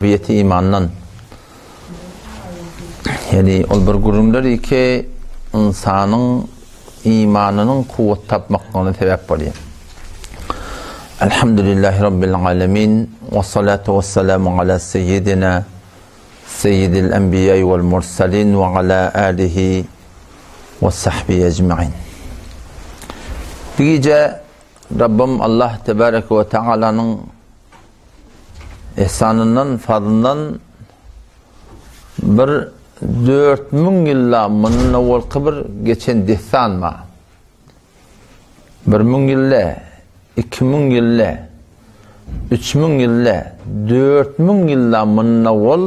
Ýeti imandan. Ýagny ol bir gürrüňler ki, ynsanyň imanynyň kuwwat tapmaklygyna sebäp bolýar. Elhamdülillahi Rabbil alemin, we salatu we selamu ala seyyidina seyyidil enbiýa wal mursalin we ala alihi we sahbihi ecmaîn. Bu gije Rabbim Allah tebareke we taalanyň Ihsanyndan, fazlyndan bir 4000 ýylla mundan owalky bir geçen dessan bar. 1000 ýyl 2000 ýyl 3000 ýyl 4000 ýylla mundan owal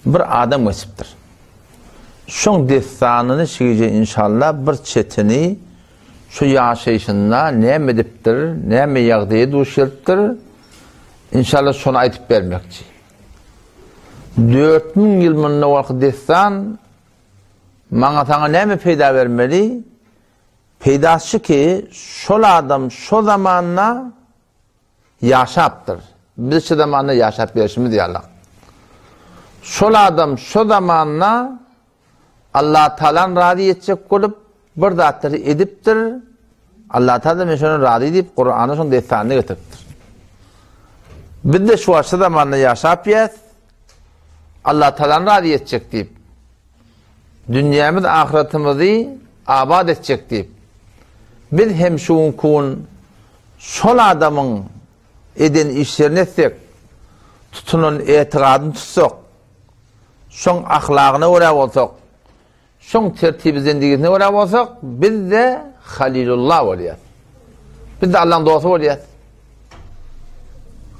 Bir adam geçipdir. Şoň dessanyny şu gije inşallah bir çetini şu ýaşaýşynda näme edipdir, näme ýagdaýa duş gelipdir, inşallah şony aýdyp bermekçi. 4000 ýyl mundan owalky dessan maňa saňa näme peýda bermeli? Peýdasy şu ki, şol adam şo zamanda Ýaşapdyr. Biz şu zamanda ýaşap berşimiz ýalak. Şol adam şo zamanda Allatagalany razy etjek bolup bir zatlary edipdir. Allatagala men şondan razy diýip Kuranda şoň dessanyny getiripdir. Biz de şu wagt şu zamanda ýaşap ýäs. Allatagalany razy etjek diýip dünýämiz ahyretimizi abat etjek diýip biz hem şu gün Şol adamyň eden işlerini etsek, tutunan etigadyny tutsak, şoň ahlagyna görä bolsak, şoň tertibi zendigisine görä bolsak, biz-de Halilullah bolýas. Biz-de Allaň dosty bolýas.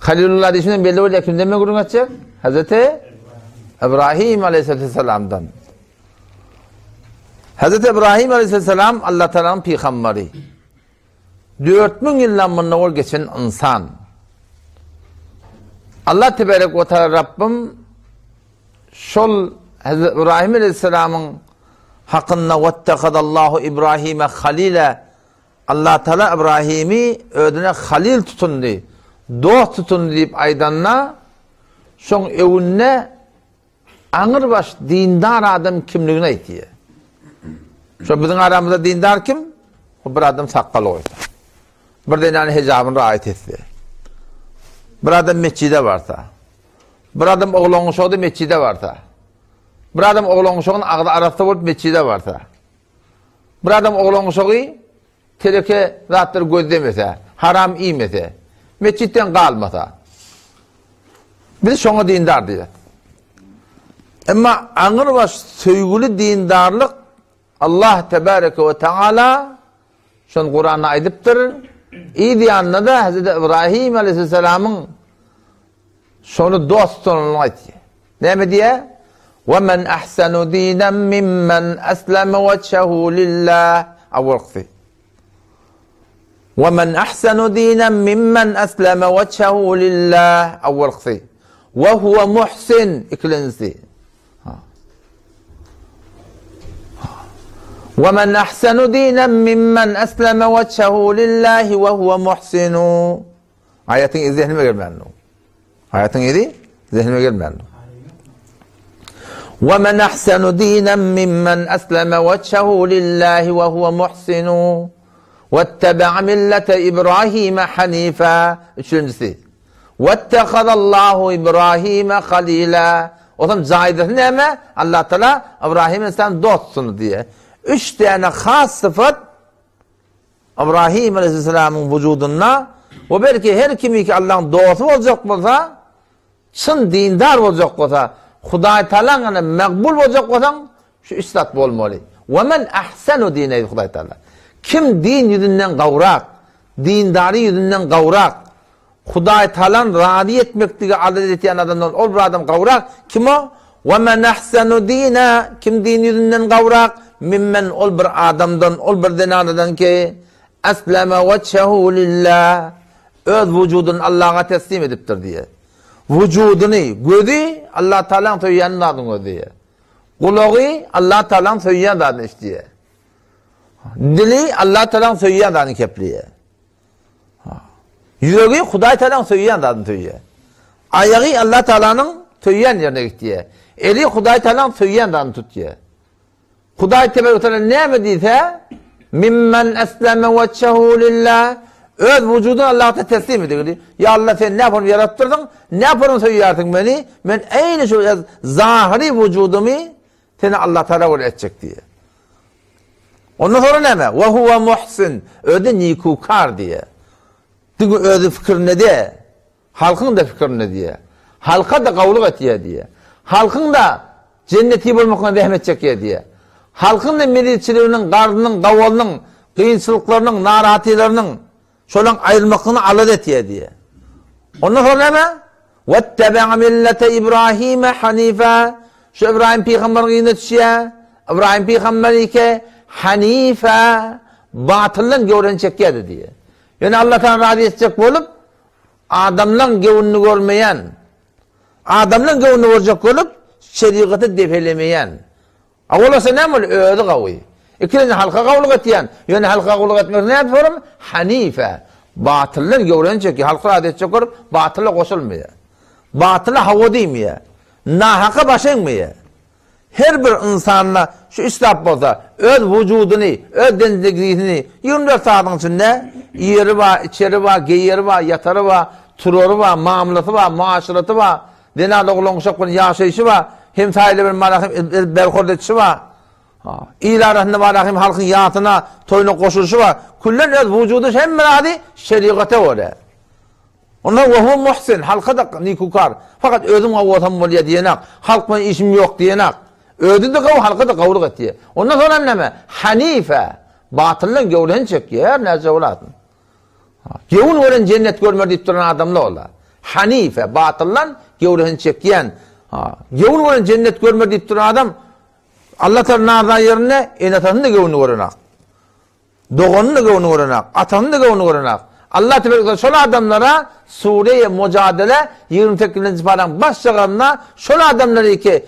Halilullah diýşinden belli bolýar, kimden men gürrüň etjek? Hazreti Ibrahim aleyhisselamdan. Hazreti Ibrahim aleyhisselam Allah Taala'nın pygamberi. 4000 ýyldan mundan owal geçen ynsan. Allah tebarek we taala Rabbim şol Hazreti İbrahim aleyhisselamyň hakynda wettehadallahu İbrahime halila Allah Taala İbrahimi özüne halil tutundy, dost tutundy diýip aýdanda şoň öwünde Aňyrbaş dindar adam kimligini aýtýar. Şo biziň aramyzda dindar kim? O bir adam sakgal goýsa. Bir zenany hijabyny raýat etse. Bir adam metjide barsa. Bir adam oglan uşagy metjide barsa. Bir adam oglan uşagyň agzy arassa bolup metjide barsa. Bir adam oglan uşagy Teleke zatlary gözlemese, haram iýmese, metjitden galmasa, biz şoňa dindar diýýäs. Emma aňrybaş söýgüli dindarlyk Allah tebareke we taala şony Kuranda aýdypdyr. Yz ýanynda-da Hazreti Ibrahim aleyhisselamyň şony dost tutanlygyny aýtýar. Näme diýýär? Ve men ahsanu dinen mimmen aslama wejhehu lillah. Awalkysy. Ve men ahsanu dinen mimmen aslama wejhehu lillah. Awalkysy. Ve huve muhsin ikilenjisi. Ve men ahsanu dinen mimmen aslama wejhehu lillahi ve huve muhsinu. Aýatyň yzy zehnime gelmändir. Aýatyň yzy zehnime gelmändir. Ve men ahsanu dinen mimmen aslama wejhehu lillahi ve huve muhsinu vetteba'a millete İbrahim hanifa. Üçüncüsi. Vettehazallahu İbrahim halila. Otam jaýdasy näme? Allah Teala İbrahim insan dostsun diýe. Üç tane has syfat Ybrahym aleýhissalamyň wujudynda we belki her kimiki Allaň dosty boljak bolsa, çyn dindar boljak bolsa, Hudaý Tagalaň ýanynda makbul boljak bolsaň, şu üç zat bolmaly. We men ahsanu dine diýdi Hudaý Tagala. Kim din ýüzünden gowrak, dindary ýüzünden gowrak, Hudaý Tagalany razy etmeklige alada etýän adamdan ol bir adam gowrak, kim o? Ve men ahsanu dina, kim din ýüzünden gowrak, mimmen ol bir adamdan, ol bir zenanadan ki, aslama wejhehu lillah, öz wujudyny Allaha teslim edipdir diýýär. Wujudyny, gözi Allah Tagalaň söýýän zadyny gözleýär. Gulagy Allah Tagalaň söýýän zadyny eşidýär. Dili Allah Tagalaň söýýän zadyny kepleýär. Ýüregi Hudaý Tagalaň söýýän zadyny söýýär. Aýagy Allah Taalanyň söýýän ýerine gitýär. Eli Hudaý Taalanyň söýýän zadyny tutýar. Hudaý tebarek taala näme diýse, mimmen esleme wejhehu lillah, öz wujudyny Allah'a teslim edildi. Ýa Allah sen näme üçin ýaratdyrdyň? Näme üçin söýýärsiň meni? Men eýni şu zahyry wujudymy seni Allah Taala görä etjek diýýär. Ondan sonra näme? Ve huve muhsin. Özi nikukar diýýär. Diňe özi pikirinde de, halkyň-da pikirinde diýýär. Halka-da gowulyk etýär diýýär. Halkyň-da jenneti bolmakyna zähmet çekýär diýýär. Halkyň-da mezitçiliginiň, garzynyň, gawalynyň, kynçylyklarynyň, narahatylarynyň şolaň aýrylmaklygyny alada etýär diýýär. Ondan soň näme? Wettebe'a millete Ibrahime hanifa. Şu Ibrahim pygamberiň yzyna düşýär. Ibrahim pygamber ike hanifa batyldan göwreni çekýärdi diýýär. Ýöne Allah Tagany razy etjek bolup, adamlaň göwnüni görmeýän, adamlaň göwnüni görjek bolup, şerigaty depelemeýän. A bolasa näme bolýar? Özi gawy. Ikilenji halka gawulyk etýän. Ýöne halka gawulyk etmek näme sorum? Hanife. Batyldan göwreni çekýär. Halky razy etjek bolup, batyla goşulmaýar. Batyla hawa diýmeýär. Nahaka baş egmeýär. Her bir ynsanda şu üç zat bolsa, öz wujudyny, öz dendigrisini 24 sagatyň içinde iýeri bar, içeri bar, geýeri bar, ýatary bar, turary bar, mamlasy bar, muaşyraty bar, zenan oglan uşak bilen ýaşaýşy bar, hemsaýalar bilen marahym berhord edişi bar. Il arasynda marahym halkyň ýasyna, toýuna goşulyşy bar. Küllen öz wujudy hemme zady şerigata görä. Onda we huwe muhsin, halka-da nikukar. Fakat özüm gawy bolsam bolýar diýenak, halk bilen işim ýok diýenak. Özi-de gawy, halka-da gawulyk etýär. Ondan soň hem näme? Hanife, batyldan göwreni çekýär, her näçe bolasyn. Göwün gören jennet görmer diýip duran adamlar olar. Hanife, batyldan göwresini çekýän. Göwün gören jennet görmer diýip duran adam Allah Taala narda ýerinde ene-atasyny-da göwnüni görenak. Doganyny-da göwni görenak, atasyny-da göwni görenak. Allah tebarek we şol adamlara Sure-i Mujadele 28-nji paraň başjagazynda şol adamlary ki,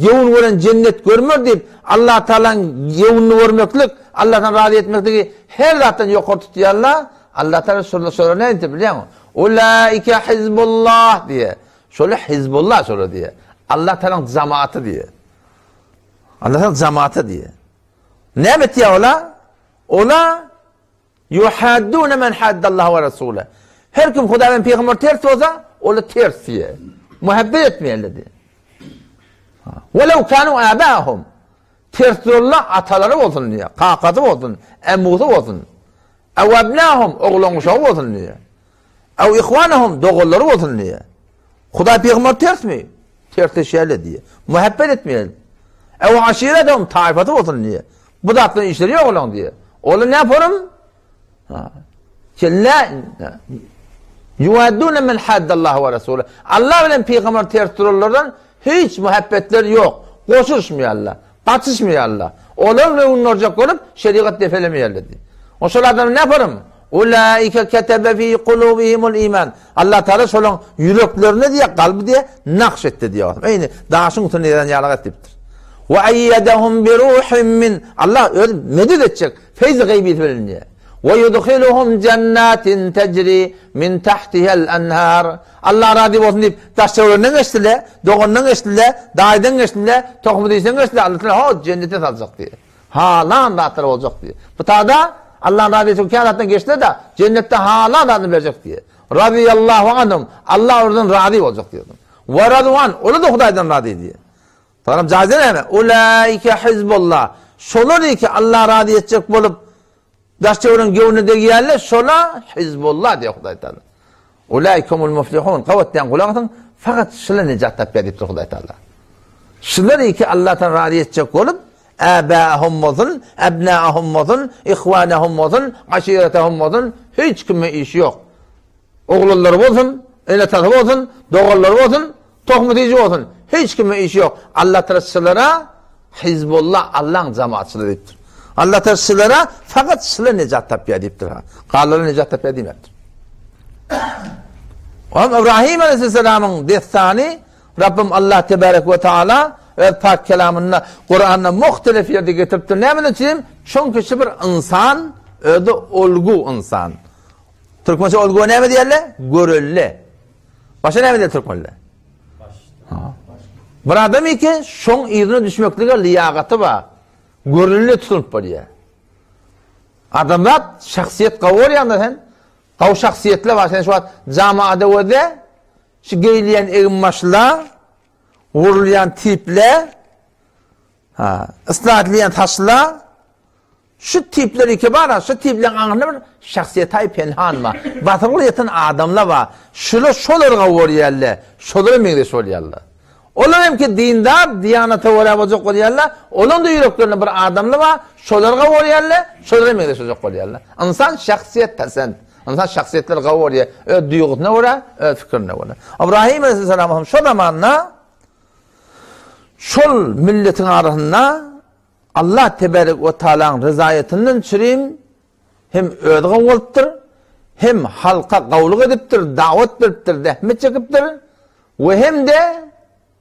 göwün gören jennet görmer diýip, Allah Tagalaň göwnüni görmeklik, Allahdan razy etmekligi her zatdan ýokary tutýarlar. Allah Tagala şolara şolara näme diýip bilýäňmi? Ulaike hizbullah diýe. Şolar hizbullah şolar diýe. Allah Tagalaň jamaty diýe. Allah Tagalaň jamaty diýe. Näme etýär ola? Ola yuhadduna men haddallahu we rasule. Her kim Hudaý bilen pygamber ters bolsa, ola ters diýe. Muhabbet etmeýärler diýe. Welew kanu abahum. Ters duranlar atalary bolsun diýe, kakasy bolsun, emusy bolsun. Ew abnahum, oglan uşagy bolsun diýe. Ew ihwanahum, doganlary bolsun diýe. Hudaý pygamber tersmi? Tersleşýärler diýe. Muhabbet etmeýär. Ew aşiretehum, taýfasy bolsun diýe. Bu zatlaryň işleri ýok olaň diýe. Olar näme forum? Ha. Kella Yuwadduna men haddallahu we rasuluhu. Allah bilen pygamber ters duranlardan hiç muhabbetleri ýok. Goşulyşmaýarlar. Gatyşmaýarlar. Olaryň göwnüni görjek bolup, şerigat depelemeýärler diýip. O şol adam ne yaparym? Ulaike ketebe fi kulubihimul iman. Allah Taala şolaň ýüreklerine diýe, kalby diýe nakş etdi diýýär. Eýni daşyň üstüne ýazan ýaly etdipdir. Wa ayyadahum bi ruhim min. Allah öz medet etjek feýz gaýbisi bilen diýe. Wa yudkhiluhum jannatin tejri min tahtihal anhar. Allah razy bolsun diýip, daş-töwereginden geçdiler, dogandan geçdiler, daýydan geçdiler, tohum-dişden geçdiler, Allah Teala ho jennete saljak diýdi. Halan zatlar boljak diýdi. Bu tada Allah'ın razy etjek kän zatdan geçdiler-de, jennetde halan zadyny berjek diýdi. Radiyallahu anhum, Allah ondan razy boljak diýdi. Wa radwan, olar da Hudaýdan razy diýdi. Soňra jaýda näme? Ulaike hizbullah. Şolar ki Allah razy etjek bolup Daş-töweregiň göwnüne degýärler, şola Hizbullah diýýär Hudaý Taala. Ulaikumul muflihun. Gabat diýen gulak asyň, fakat şular nejat tapýar diýipdir Hudaý Taala. Şular iki Allahdan razy etjek bolup, äbähum bolsun, ebnähum bolsun, ihwanahum bolsun, aşiretahum bolsun, hiç kime işi ýok. Oglanlary bolsun, ene-atasy bolsun, doganlary bolsun, Tohum-tiji bolsun, hiç kime işi ýok. Allah Taala şulara Hizbullah, Allaň jamaatçylary diýipdir. Allah Taala şulara fakat şular nejat tapýar diýipdir. Galanlar nejat tapýar diýmändir. Olam Ibrahim aleyhisselamyň dessany Rabbim Allah tebarek we taala öz pak kelamynda Kuranda muhtelif ýerde getiripdir. Näme üçin? Çünki şu bir insan, özi olgu insan. Türkmençe olgu näme diýerler? Görelde. Başa näme diýer türkmenler? Bir adam iki şoň yzyna düşmeklige liýagaty bar. Görünli tutunyp bolýar. Adamzat şahsyýet gawy bolýanda sen, gawy şahsyýetler bar. Sen şu wagt jamaada gözle, şu geýilýän eginbaşlar, gurulýan tipler, ha, yslah edilýän saçlar, Şu tipler iki bar, şu tipleriň aňyrynda bir şahsyýetaý penhan bar. Basyrgyly ýatan adamlar bar. Şular şolar gawy görýärler, şolara meňzeş bolýarlar. Olar hem ki dindar, diýanata görä boljak bolýarlar, olaryň-da ýüreklerinde bir adamlar bar, şolar gawy görýärler, şolara meňzeş boljak bolýarlar. Ynsan şahsyýet pesent. Ynsan şahsyýetleri gawy görýär, öz duýgusyna görä, öz pikirine görä. Ybrahym aleyhisselam hem şo zamanda şol milletiň arasynda Allah teberek we taalaň ryzaýatyndan çürim hem özi gowy bolupdyr, hem halka gowulyk edipdir, dawat beripdir, zähmet çekipdir we hem-de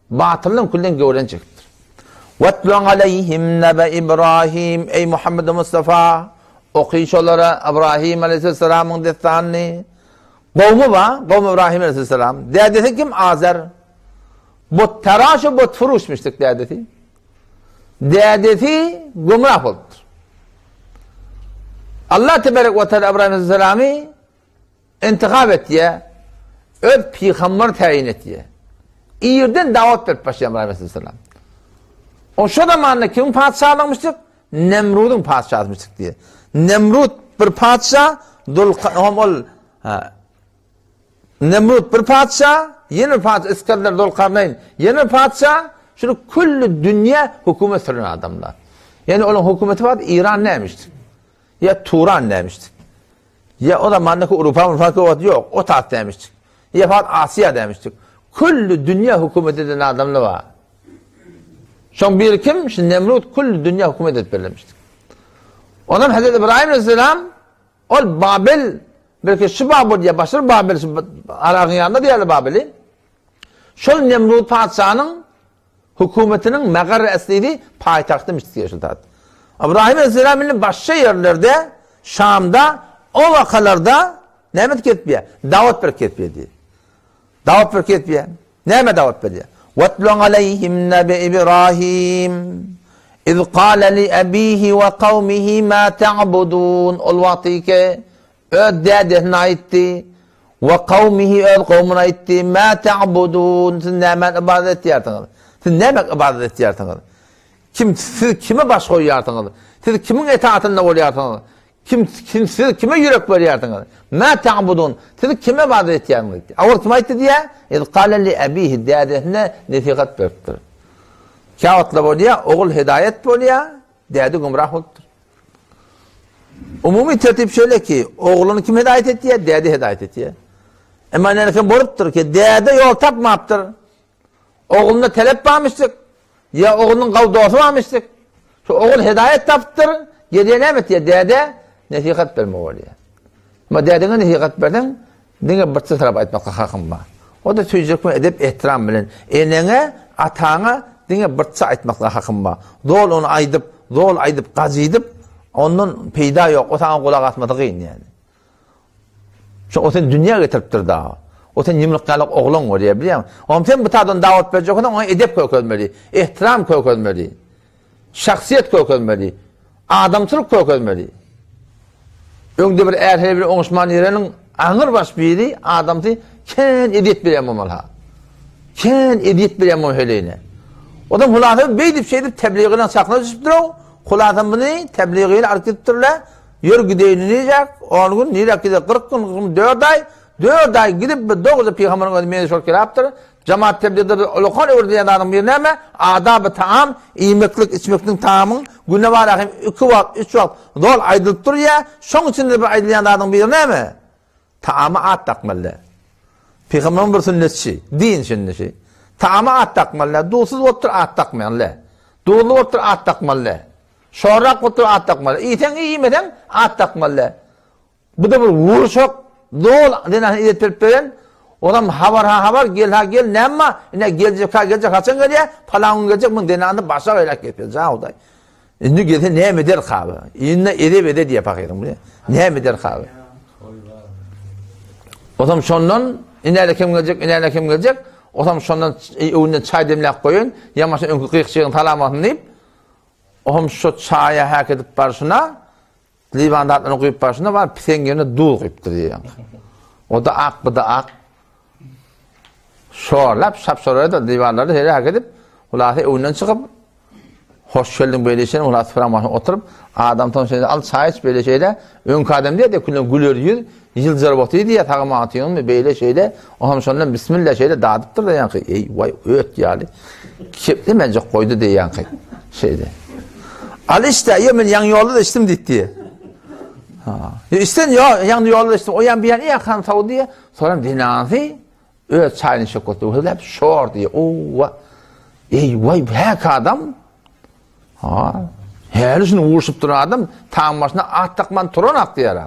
batyldan külden göwreni çekipdir. Wetlu aleýhim nebe Ibrahim, eý Muhammed Mustafa, oky şolara Ibrahim aleyhisselamyň dessanyny. Gowmy ba, gowmy Ibrahim aleyhisselam. Dädesi kim? Azer. Buttaraş we butfuruşmuşdyk dädesi. Dädesi gümrah bolupdyr. Allah teberek we teala İbrahim Aleyhisselam'y intihap etýär. Öz pygamber täyin etýär. Irden dawat berip başlaýar İbrahim Aleyhisselam. O şo zamanda kimin patyşalygymyşdyk? Nemrudyň patyşasymyşdyk diýär. Nemrut bir patyşa, Dulka, ol Nemrut bir patyşa, ýene bir patyşa Isgender Zolkarnaýn, ýene bir patyşa, şuny külli dünýä hökümet süren adamlar. Ýani olaryň hökümeti bar, Iran nämişdi? Ýa Turan nämişdi? Ýa o zamandaky Urupa, Urupa köwat ýok, o tat nämişdi? Ýa fat Asiýa nämişdi? Külli dünýä hökümet eden adamlar bar. Şoň biri kim? Şu Nemrut külli dünýä hökümet edip berlemişdi. Ondan Hazreti İbrahim Aleyhisselam Ol Babyl, belki şu Babyl ýa başga bir Babyl, şu Aragyň ýanynda diýýärler Babyly. Şol Nemrut patyşanyň hökümetiniň megar eslidi paýtagtymyş diýýär şol zat. Ybrahym aleyhisselam indi başga ýerlerde, Şamda o wakalarda näme edip gezipýär? Dawat berip gezipýär diýýär. Dawat berip gezipýär. Näme dawat berýär? Wetlu aleýhim nebe Ibrahim iz kale li abihi we kawmihi ma ta'budun. Ol wagtyky öz dädesine aýtdy we kawmihi öz kowmuna aýtdy ma ta'budun. Siz nämäni ybadat etýärsiňiz? Siz näme ybadat etýärsiňiz? Kim siz kime baş goýýarsyňyz? Siz kimiň etaatynda bolýarsyňyz? Kim, kim, siz kime ýürek berýärsiňiz? Mä ta'budun, siz kime ybadat etýärsiňiz? Awal kim aýtdy diýýär? Ez kale li abihi, dädesine nesihat beripdir. Käwagtlar bolýar, ogul hidaýat bolýar, däde gümrah bolupdyr. Umumy tertip şeýle ki, ogluny kim hidaýat etýär? Däde hidaýat etýär. Emma näme bolupdyr ki, däde ýol tapmapdyr. Oglunda telep barmyşdyk, ýa oglunyň gawy dosty barmyşdyk. Şu ogul hidaýat tapypdyr, gelýär näme etýär? Dädä nesihat bermek bolýar. Emma dädeňe nesihat berseň, diňe bir tarap aýtmakda hakyň bar. O-da süýjek we edep ehtiram bilen. Eneňe, ataňa diňe bir aýtmakda hakyň bar. Zol ony aýdyp, zol aýdyp, gajydyp, ondan peýda ýok. O saňa gulak asmasy kyn ýani. Şo o seni dünýä getiripdir da. O sen ýumruk ýalak oglan bolýar, bilýäňmi? Oňa sen bu taýdan dawat berjek bolsaň, oňa edep kökezmeli, ehtiram kökezmeli, şahsyýet kökezmeli, adamçylyk kökezmeli. Öňde bir är-heleý bilen oňuşman ýöreniň aňyr baş biri adamsy kän ezýet berýän bolmaly ha. Kän ezýet berýän bolmaly heleýine. Odam hulasa beýdip şeýdip tebligiň çakyna düşüpdir-ow. Hulasa muny tebligiyle alyp gidipdirler. Ýör gideýin niräk, on gün, niräk gider, 40 gün, 40 gün, 4 aý, 4 aý gidip bir dogry pygamberiň özi meni şol kelapdyr. Jemaat tebliğde bir ulakan öwredilýän zadyň biri näme? Adaby taam, iýmeklik, içmekligiň taamyň güne bar hem 2 wagt, 3 wagt zol aýdylyp durýar. Şoň içinde bir aýdylýan zadyň biri näme? Taama at dakmaly. Pygamberiň bir sünnetçi, din sünneti. Taama at dakmaly, duzsuz bolupdyr at dakmaly. Duzly bolupdyr at dakmaly. Şorrak bolup durup at dakmaly. Iýseň iý, iýmeseň at dakmaly. Bu-da bir gurşak zol zenany idetdirip berip beren. Olam habar-ha habar, gel-ha gel, näme ine geljek-ha geljek, haçan gelýär? Palan gün geljek, muň zenany başa gaýrak gepýär, jan Hudaý. Indi gelse näme eder kaby? Indi edep ede diýýär pahyryň, bilýär. Näme eder kaby? Olam şondan. Inäle kim geljek, inäle kim geljek. Otam şondan öwünden çaý demläp goýun, ýamaşa öňki gyýykçygyň salamasyny diýip, ohm şo çaýa häk edip barşyna, liwan zatlaryny guýup barşyna bar piseň ýerine duz guýupdyr diýýär. O-da ak, bu-da ak. Şorlap, şap-şorada diwarlary şeýle häk edip, hulasy öwünden çykyp, Hoş geldiň beýle şeýle mulat süpüren başyna oturyp, adam soň şeýle al çaý iç beýle şeýle, öňki adam diýdi, külden güler ýüz, ýyljaryp otyr diýýär, sagym atyňmy beýle şeýle, oňam şondan bismilla şeýle dadypdyr da ýaňky, eý waý öt ýaly. Keplemejek goýdy diýýänki. Şeýle. Al içde, ýa men ýaňy ýolda da içdim diýdi. Ha. Ýa içsen ýa ýaňy ýolda içdim. O ýan bir ýan ýakan saw diýe. Soram dinansi Öz çaýyny içip otyr. Hözläp şor diýýär. Owa. Eý, waý, häk adam. Ha. Häli şuny urşup duran adam taň başyna at dakman turan ak diýýär.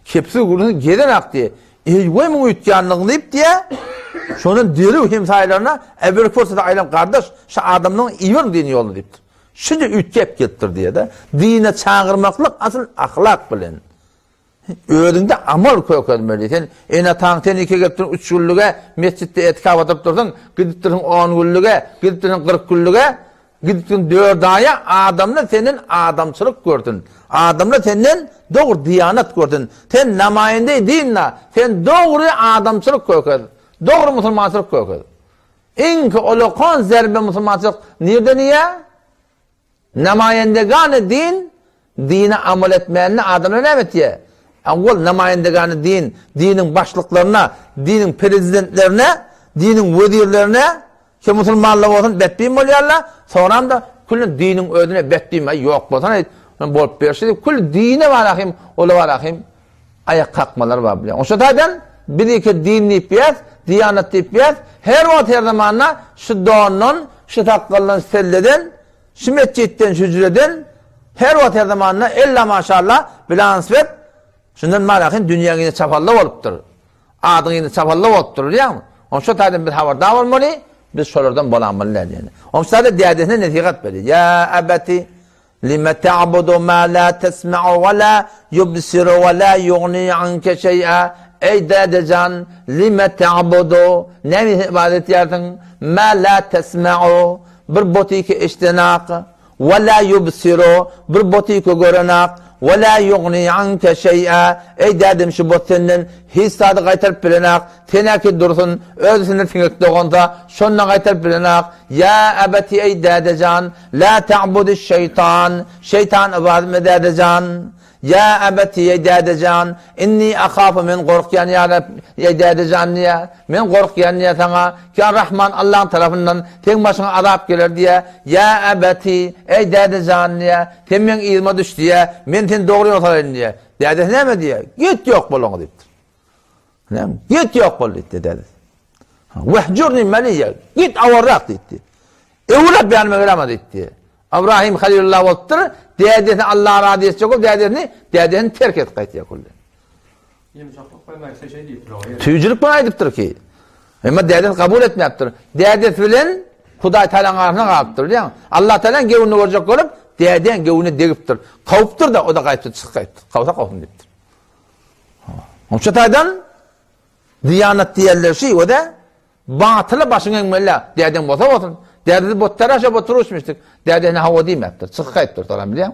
Kepsiz gürrüň gezen ak diýýär. Eý, waý, muň üýtgänligini diýip diýýär. Şondan derrew hemsaýalaryna äber pursada aýlan gardaş, şu adamlaryň iberin diýen ýoluna diýipdir. Şunça üýtgäp gelipdir diýýär-de. Dine çagyrmaklyk asyl ahlak bilen. Özüňde amal kökezmeli. Sen ene-ataň seni iki gelipdir üç günlüge, mesjitde etikap oturyp dursuň, gidipdirsiň on günlüge, gidipdirsiň 40 günlüge, gidipdirsiň dört aýa, adamlar senden adamçylyk görsün. Adamlar senden dogry diýanat görsün. Sen namaýende din-da, sen dogry adamçylyk kökez. Dogry musulmançylyk kökez. Iňki olakan zerbe musulmançylyk nirden iýä? Namaýendegany din, dine amal etmänine adamlar näme etýär? Owal namaýendegany din, diniň başlyklaryna, diniň prezidentlerine, diniň wezirlerine, ki musulmanlar bolsun betbin bolýarlar, soňram-da külli diniň özüne betbin, aý ýok bolsana diýip, bolup berşi diýip, külli dine barahym, ola barahym aýak kakmalar bar bilýän. Oşa taýdan biz iki din diýip ýaz, diýanat diýip ýaz, her wagt her zamanda şu dondan, şu sakgaldan, selleden, Şu metjitden, şu hüjreden her wagt her zamanda ella maşallah bilansbet şundan marakin dünýäň ýene çapalla bolupdyr. Adyň ýene çapalla bolupdyr bilýäňmi? Oň şo taýdan biz habardar bolmaly, biz şolardan bolanmaly däl ýene. Oň şu taýda dädesine nesihat berýär. Ýa abati lime ta'budu ma la tesma'u we la yubsiru we la yughni anke şeý'a. Eý dädejan, lime ta'budu näme üçin ibadet edýärsiň? Ma la tesma'u Bir botyky eşdenak, we la ýubsiru, bir botyky görenak, we la ýugni anke şeý'a, eý dädem şu bot senden hiç zady gaýtaryp bilenak, sen-ä ki dursun, öz üstüne siňek dogansa, şonda gaýtaryp bilenak, ýa ebeti eý dädejan, la ta'budiş şeýtan, şeýtan ybadat etme dädejan. Ýa ebeti, eý däde jan, inni ahafu, men gorkýan ýa Reb, eý däde jan diýýär, men gorkýan diýýär saňa, ki Ar-Rahman Allaň tarapyndan seň başyňa azap geler diýýär. Ýa ebeti, eý däde jan diýýär, sen meň yzyma düş diýýär, men seni dogry ýola salaýyn diýýär. Dädesi näme diýýär? Git ýok bol oňa diýipdir. Näme? Git ýok bol diýipdir dädesi. Wehjurni maliýa, git awarrak diýipdir. Öwrep ýanyma gelama diýipdir. Ybrahym Halilullah bolupdyr, dädesini Allah razy etjek bolup dädesini, dädesini terk edip gaýtýar külli. Ýumşaklyk bilen aýtsa şeý diýipdir oňa. Süýjülik bilen aýdypdyr ki. Emma dädesi kabul etmäpdir. Dädesi bilen Hudaý Tagalaň arasynda galypdyr, bilýäňmi? Allah Tagalaň göwnüni görjek bolup, dädäň göwnüne degipdir. Kowupdyr-da, o-da gaýtdy, çykyp gaýtdy. Kowsa kowsun diýipdir. Şu taýdan diýanat diýerler şi, o-da Batyla başyňy egmeli-ä. Dädeň bolsa bolsun. Dädesi botdara şo oturyşmyşdyk. Dädesine hawa diýmäpdir. Çykyp gaýypdyr soňam bilýäň.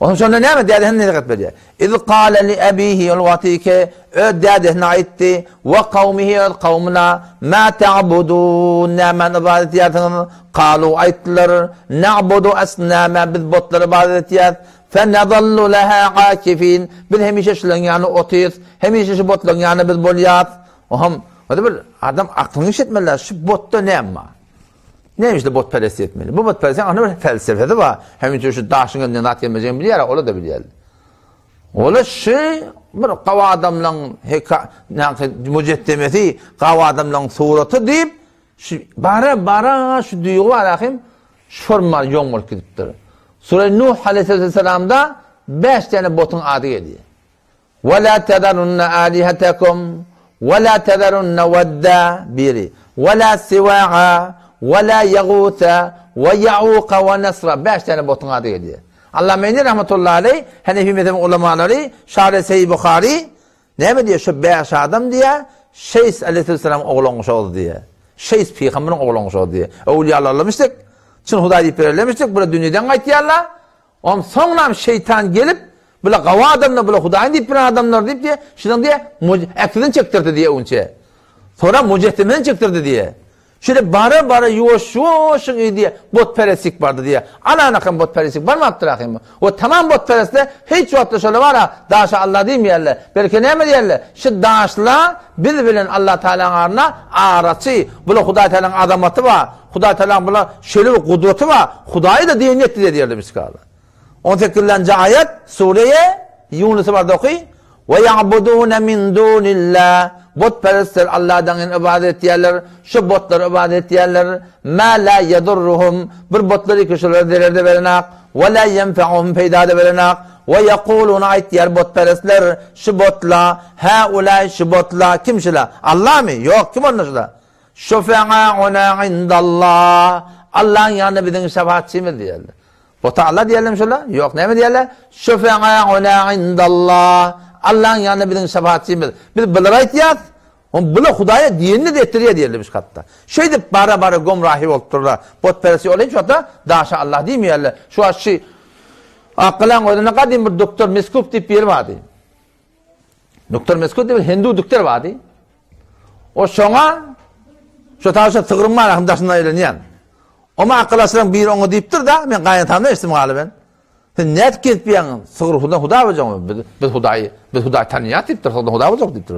Onsoň şonda näme dädesine nesihat berýär. Iz kale li abihi ol wagty öz dädesine aýtdy we kawmihi öz kawmyna ma ta'budun nämäni ybadat edýärsiňiz? Kalu aýtdylar na'budu asnama biz botlara ybadat edýäs. Fe nazallu laha akifin biz hemişe şularyň ýanynda otyrys. Hemişe şu botlaryň ýanynda biz bolýas. Oham, hadi bir adam aklyny işletmeli, şu botda näme bar? Näme işte botperest etmeli? Bu botperest ana bir felsefesi bar. Hem üçin şu daşyň elinden zat gelmejegini bilýär, ola da bilýär. Ola şu bir gaw adamlaryň heka, näme müjettemesi, gaw adamlaryň suraty diýip, şu bara bara şu duýgy bar ahim, şu formal ýoň bolup gidipdir. Sure Nuh aleyhisselamda 5 tane botuň ady gelýär. Ve la tezerunne alihetekum ve la tezerunne wedda biri ve la siwa'a ve la yagutha ve ya'uka ve nesra 5 tane botuň ady gelýär. Allah Meyni rahmetullahi aleyh Hanefi mezhebiniň ulamalary Şarh Sahih Buhari näme diýýär? Şu 5 adam diýýär. Şeýs aleýhissalamyň oglangyşagydy diýýär. Şeýs pygamberiň oglangyşagy diýýär. Öwlüýalarlamışdyk, çyn Hudaý diýip bererlemişdik, bular dünýeden gaýtýarlar. Onsoňam şeýtan gelip, bular gawy adamlar, bular Hudaýyň diýip bilen adamlar diýip diýýär. Şunuň diýýär, äkisini çekdirdi diýýär öňçe. Soňra mujessemesini çekdirdi diýýär. Şeýle bara-bara ýuwaş-ýuwaşyň i diýýär, butperestlik bardy diýýär. Alanakam butperestlik barmapdyr ahym. O tamam butperestler hiç wagtda şola bar-a, daşa Alla diýmeýärler. Belki näme diýerler? Şu daşla biz bilen Alla Tagalaň arasynda araçy. Bula Hudaý Tagalaň azamaty bar. Hudaý Tagalaň bula şeýle bir gudraty bar. Hudaýy-da diýen ýetdi diýerler miskala. On sekizinji aýat, Sureýe Ýunusy barda oky. We ýa'budune min dunillah, butperestler Allahdan gaýry ybadat etýärler, şu botlara ybadat etýärler, ma la ýedurruhum, bir botlar ki şolara zerer-de berenak, we la ýenfe'uhum peýda-da berenak, we ýekulune aýtýar butperestler, şu botla, haulâi şu botla, kim şula? Allahmy? Ýok, kim onda şula? Şufe'âuna indallah, Allahyň ýanynda biziň şefaatçymyz diýerler. Bota Alla diýerlermi şolar? Ýok, näme diýerler? Şufe'âuna indallah. Allaň ýanynda biziň şefaatçymyz. Biz bulary aýtýas, on bular Hudaýa diýenini-de etdirýär diýerlermiş hatda. Şeýdip bara-bara gomrahy bolup durlar. Botperest ýola hiç wagtda daşa Allah diýmeýärler. Şu wagt şu Akgalaň özünde gadym bir doktor Meskup diýip biri bardy. Doktor Meskup diýip bir hindu doktor bardy. O şoňa şu taşa sygryň bar, ahym daşyndan aýlanýan. Oma akylaşlaryň biri oňa diýipdir-da, men gaýynatamdan eşitdim galyben. Sen nädip gezip ýaň, sygyr hudan huda boljaňmy? Biz, biz Hudaýy, biz Hudaýy tanýas diýipdir, sygyrdan huda boljak diýipdir.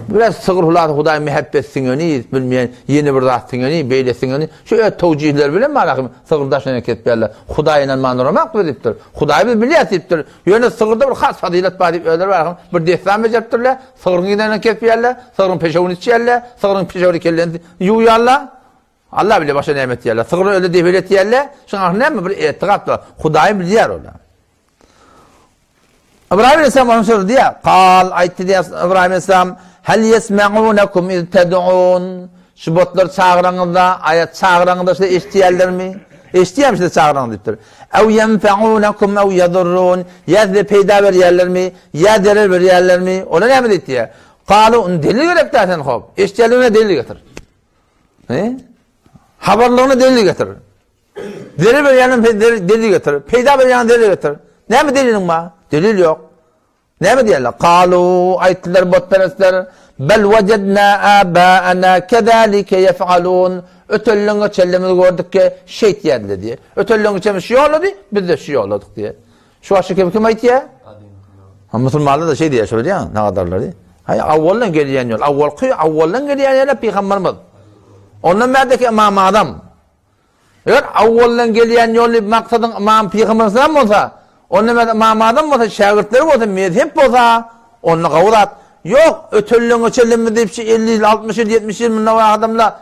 Biraz sygyr hulasy Hudaý mähebbet siňeni, bilmeýän ýene bir zat siňeni, beýle siňeni, şu öz towjihleri bilen malahym sygyr daşyna kesip berler. Hudaý ynanman duramak biz diýipdir. Hudaýy biz bilýäs diýipdir. Ýöne sygyrda bir has fazylet bar diýip özleri barahym bir dessan bejeripdirler. Sygryň ýüzünden kesip ýerler, sygryň peşewini içýärler, sygryň peşewini kellesini ýuwýarlar. Allah bilýär başga näme etýärler. Sygry öyle debel etýärler. Şoň ahyrynda näme bir etikat bar. Hudaýy bilýär olar. Ibrahim Aleyhisselam onuň sözi diýýär. Kal aýtdy diýýär Ibrahim Aleyhisselam, Hel yesma'unakum iz ted'un. Şu botlar çagyraňyzda, aýat çagyraňyzda size eşidýärlermi? Eşidýärmi size çagyraňyzda diýipdir. Ew yenfa'unakum ew yadurrun. Ýa size peýda berýärlermi, ýa zerer berýärlermi? Olar näme diýdi? Kalu, delil gerek dä sen hop. Eşidýärlerine delil getir. He? Habarlygyna delil getir. Zerer berýänem delil getir. Peýda berýäne delil getir. Näme deliliň bar? Delil ýok. Näme diýerler? Kalu aýtdylar butperestler, bel wejadna abaana kezalike yefalun. Ötelleňe çellemizi gördük ki, şeýtýärdiler diýe. Ötelleňe çellemiz şu ýollady, biz de şu ýolladyk diýe. Şu başy kim kim aýtýar? Ha musulmanlar da şey diýýär, şöyle diýýär, nagadarlary. Haý, awwaldan gelýän ýol, awwalky awwaldan gelýän ýol pygamberimiz. Ondan bärdeki Imam Azam. Eger awwaldan gelýän ýol diýip maksadyň Imam pygamber sallam bolsa, ondan bärde Imam Azam bolsa, şägirtleri bolsa, mezhep bolsa, onda gowy zat. Ýok, ötelleňe çenli diýip şu 50 ýyl, 60 ýyl, 70 ýyl mundan adamlar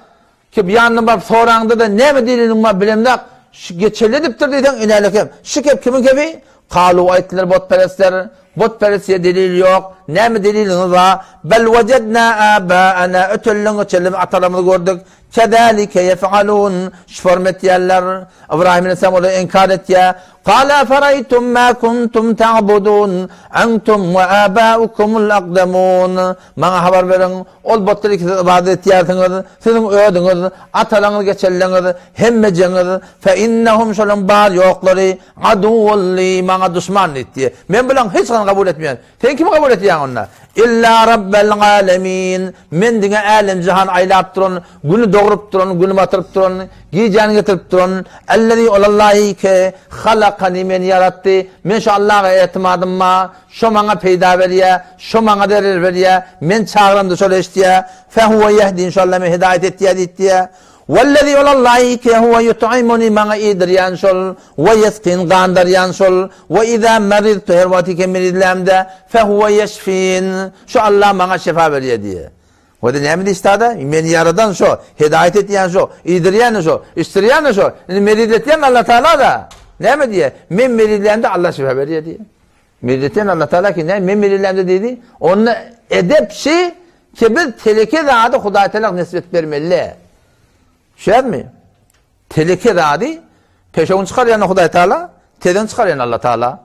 Kep ýanyna baryp soraňda-da näme deliliň bar bilemzak, şu geçeli edipdir diýseň inälekem. Şu kep kimiň kebi? Kalu aýtdylar butperestler, butperestçä delil ýok, näme deliliňiz bar? Bel wejedna abaana ötelleň geçeli atalarymyzy gördük, kezalike ýefalun şu form etýärler. Ybraýym aleyhisselam olary inkar etýär. Kale eferaýtum ma kuntum ta'budun entum we abaukumul akdemun Maňa habar beriň, Ol butlar ki siz ybadat etýärsiňiz, siziň özüňiz, atalaňyz geçenleňiz, hemmejeňiz, fe innehum şolaň bar ýoklary, aduwwun li, maňa duşman diýdi. Men bulaň hiç birini kabul etmeýän. Sen kimi kabul etýäň onda? Illa rabbel alemin, men diňe älem-jahany aýlap duran, güni dogrup duran, güni batyryp duran, gijäni getirip duran, ellezî ol Allahy ki, halakani meni ýaratdy, men şu Allaha etimadym bar, Şo maňa peýda berýär, şo maňa zerer berýär, men çagyramda şol eşidýär, Fehuwe ýehdin, şo Alla meni hidaýat etýär diýipdir. Wellezî ol Allahy ki, huwe ýut'imuni, maňa iýdirýän şol, we ýeskin, gandarýan şol, we izâ meriztu, her wagty ki merizlämde, fehuwe ýeşfin, şo Alla maňa şefa berýär diýýär. Wede näme diýişdi-de? Meni ýaradan şo, hidaýat etýän şo, iýdirýän-de şo, içdirýän-de şo, indi merizletýän Alla Tagala-da. Näme diýýär? Men merizlämde Alla şefa berýär diýýär. Milleten Allah Taala ki näme men melilämde diýdi. Onda edep şi ki biz teleke zady Hudaý Taala nisbet bermeli. Şermi? Teleke zady peşewini çykarýan Hudaý Taala, tezini çykarýan Allah Taala.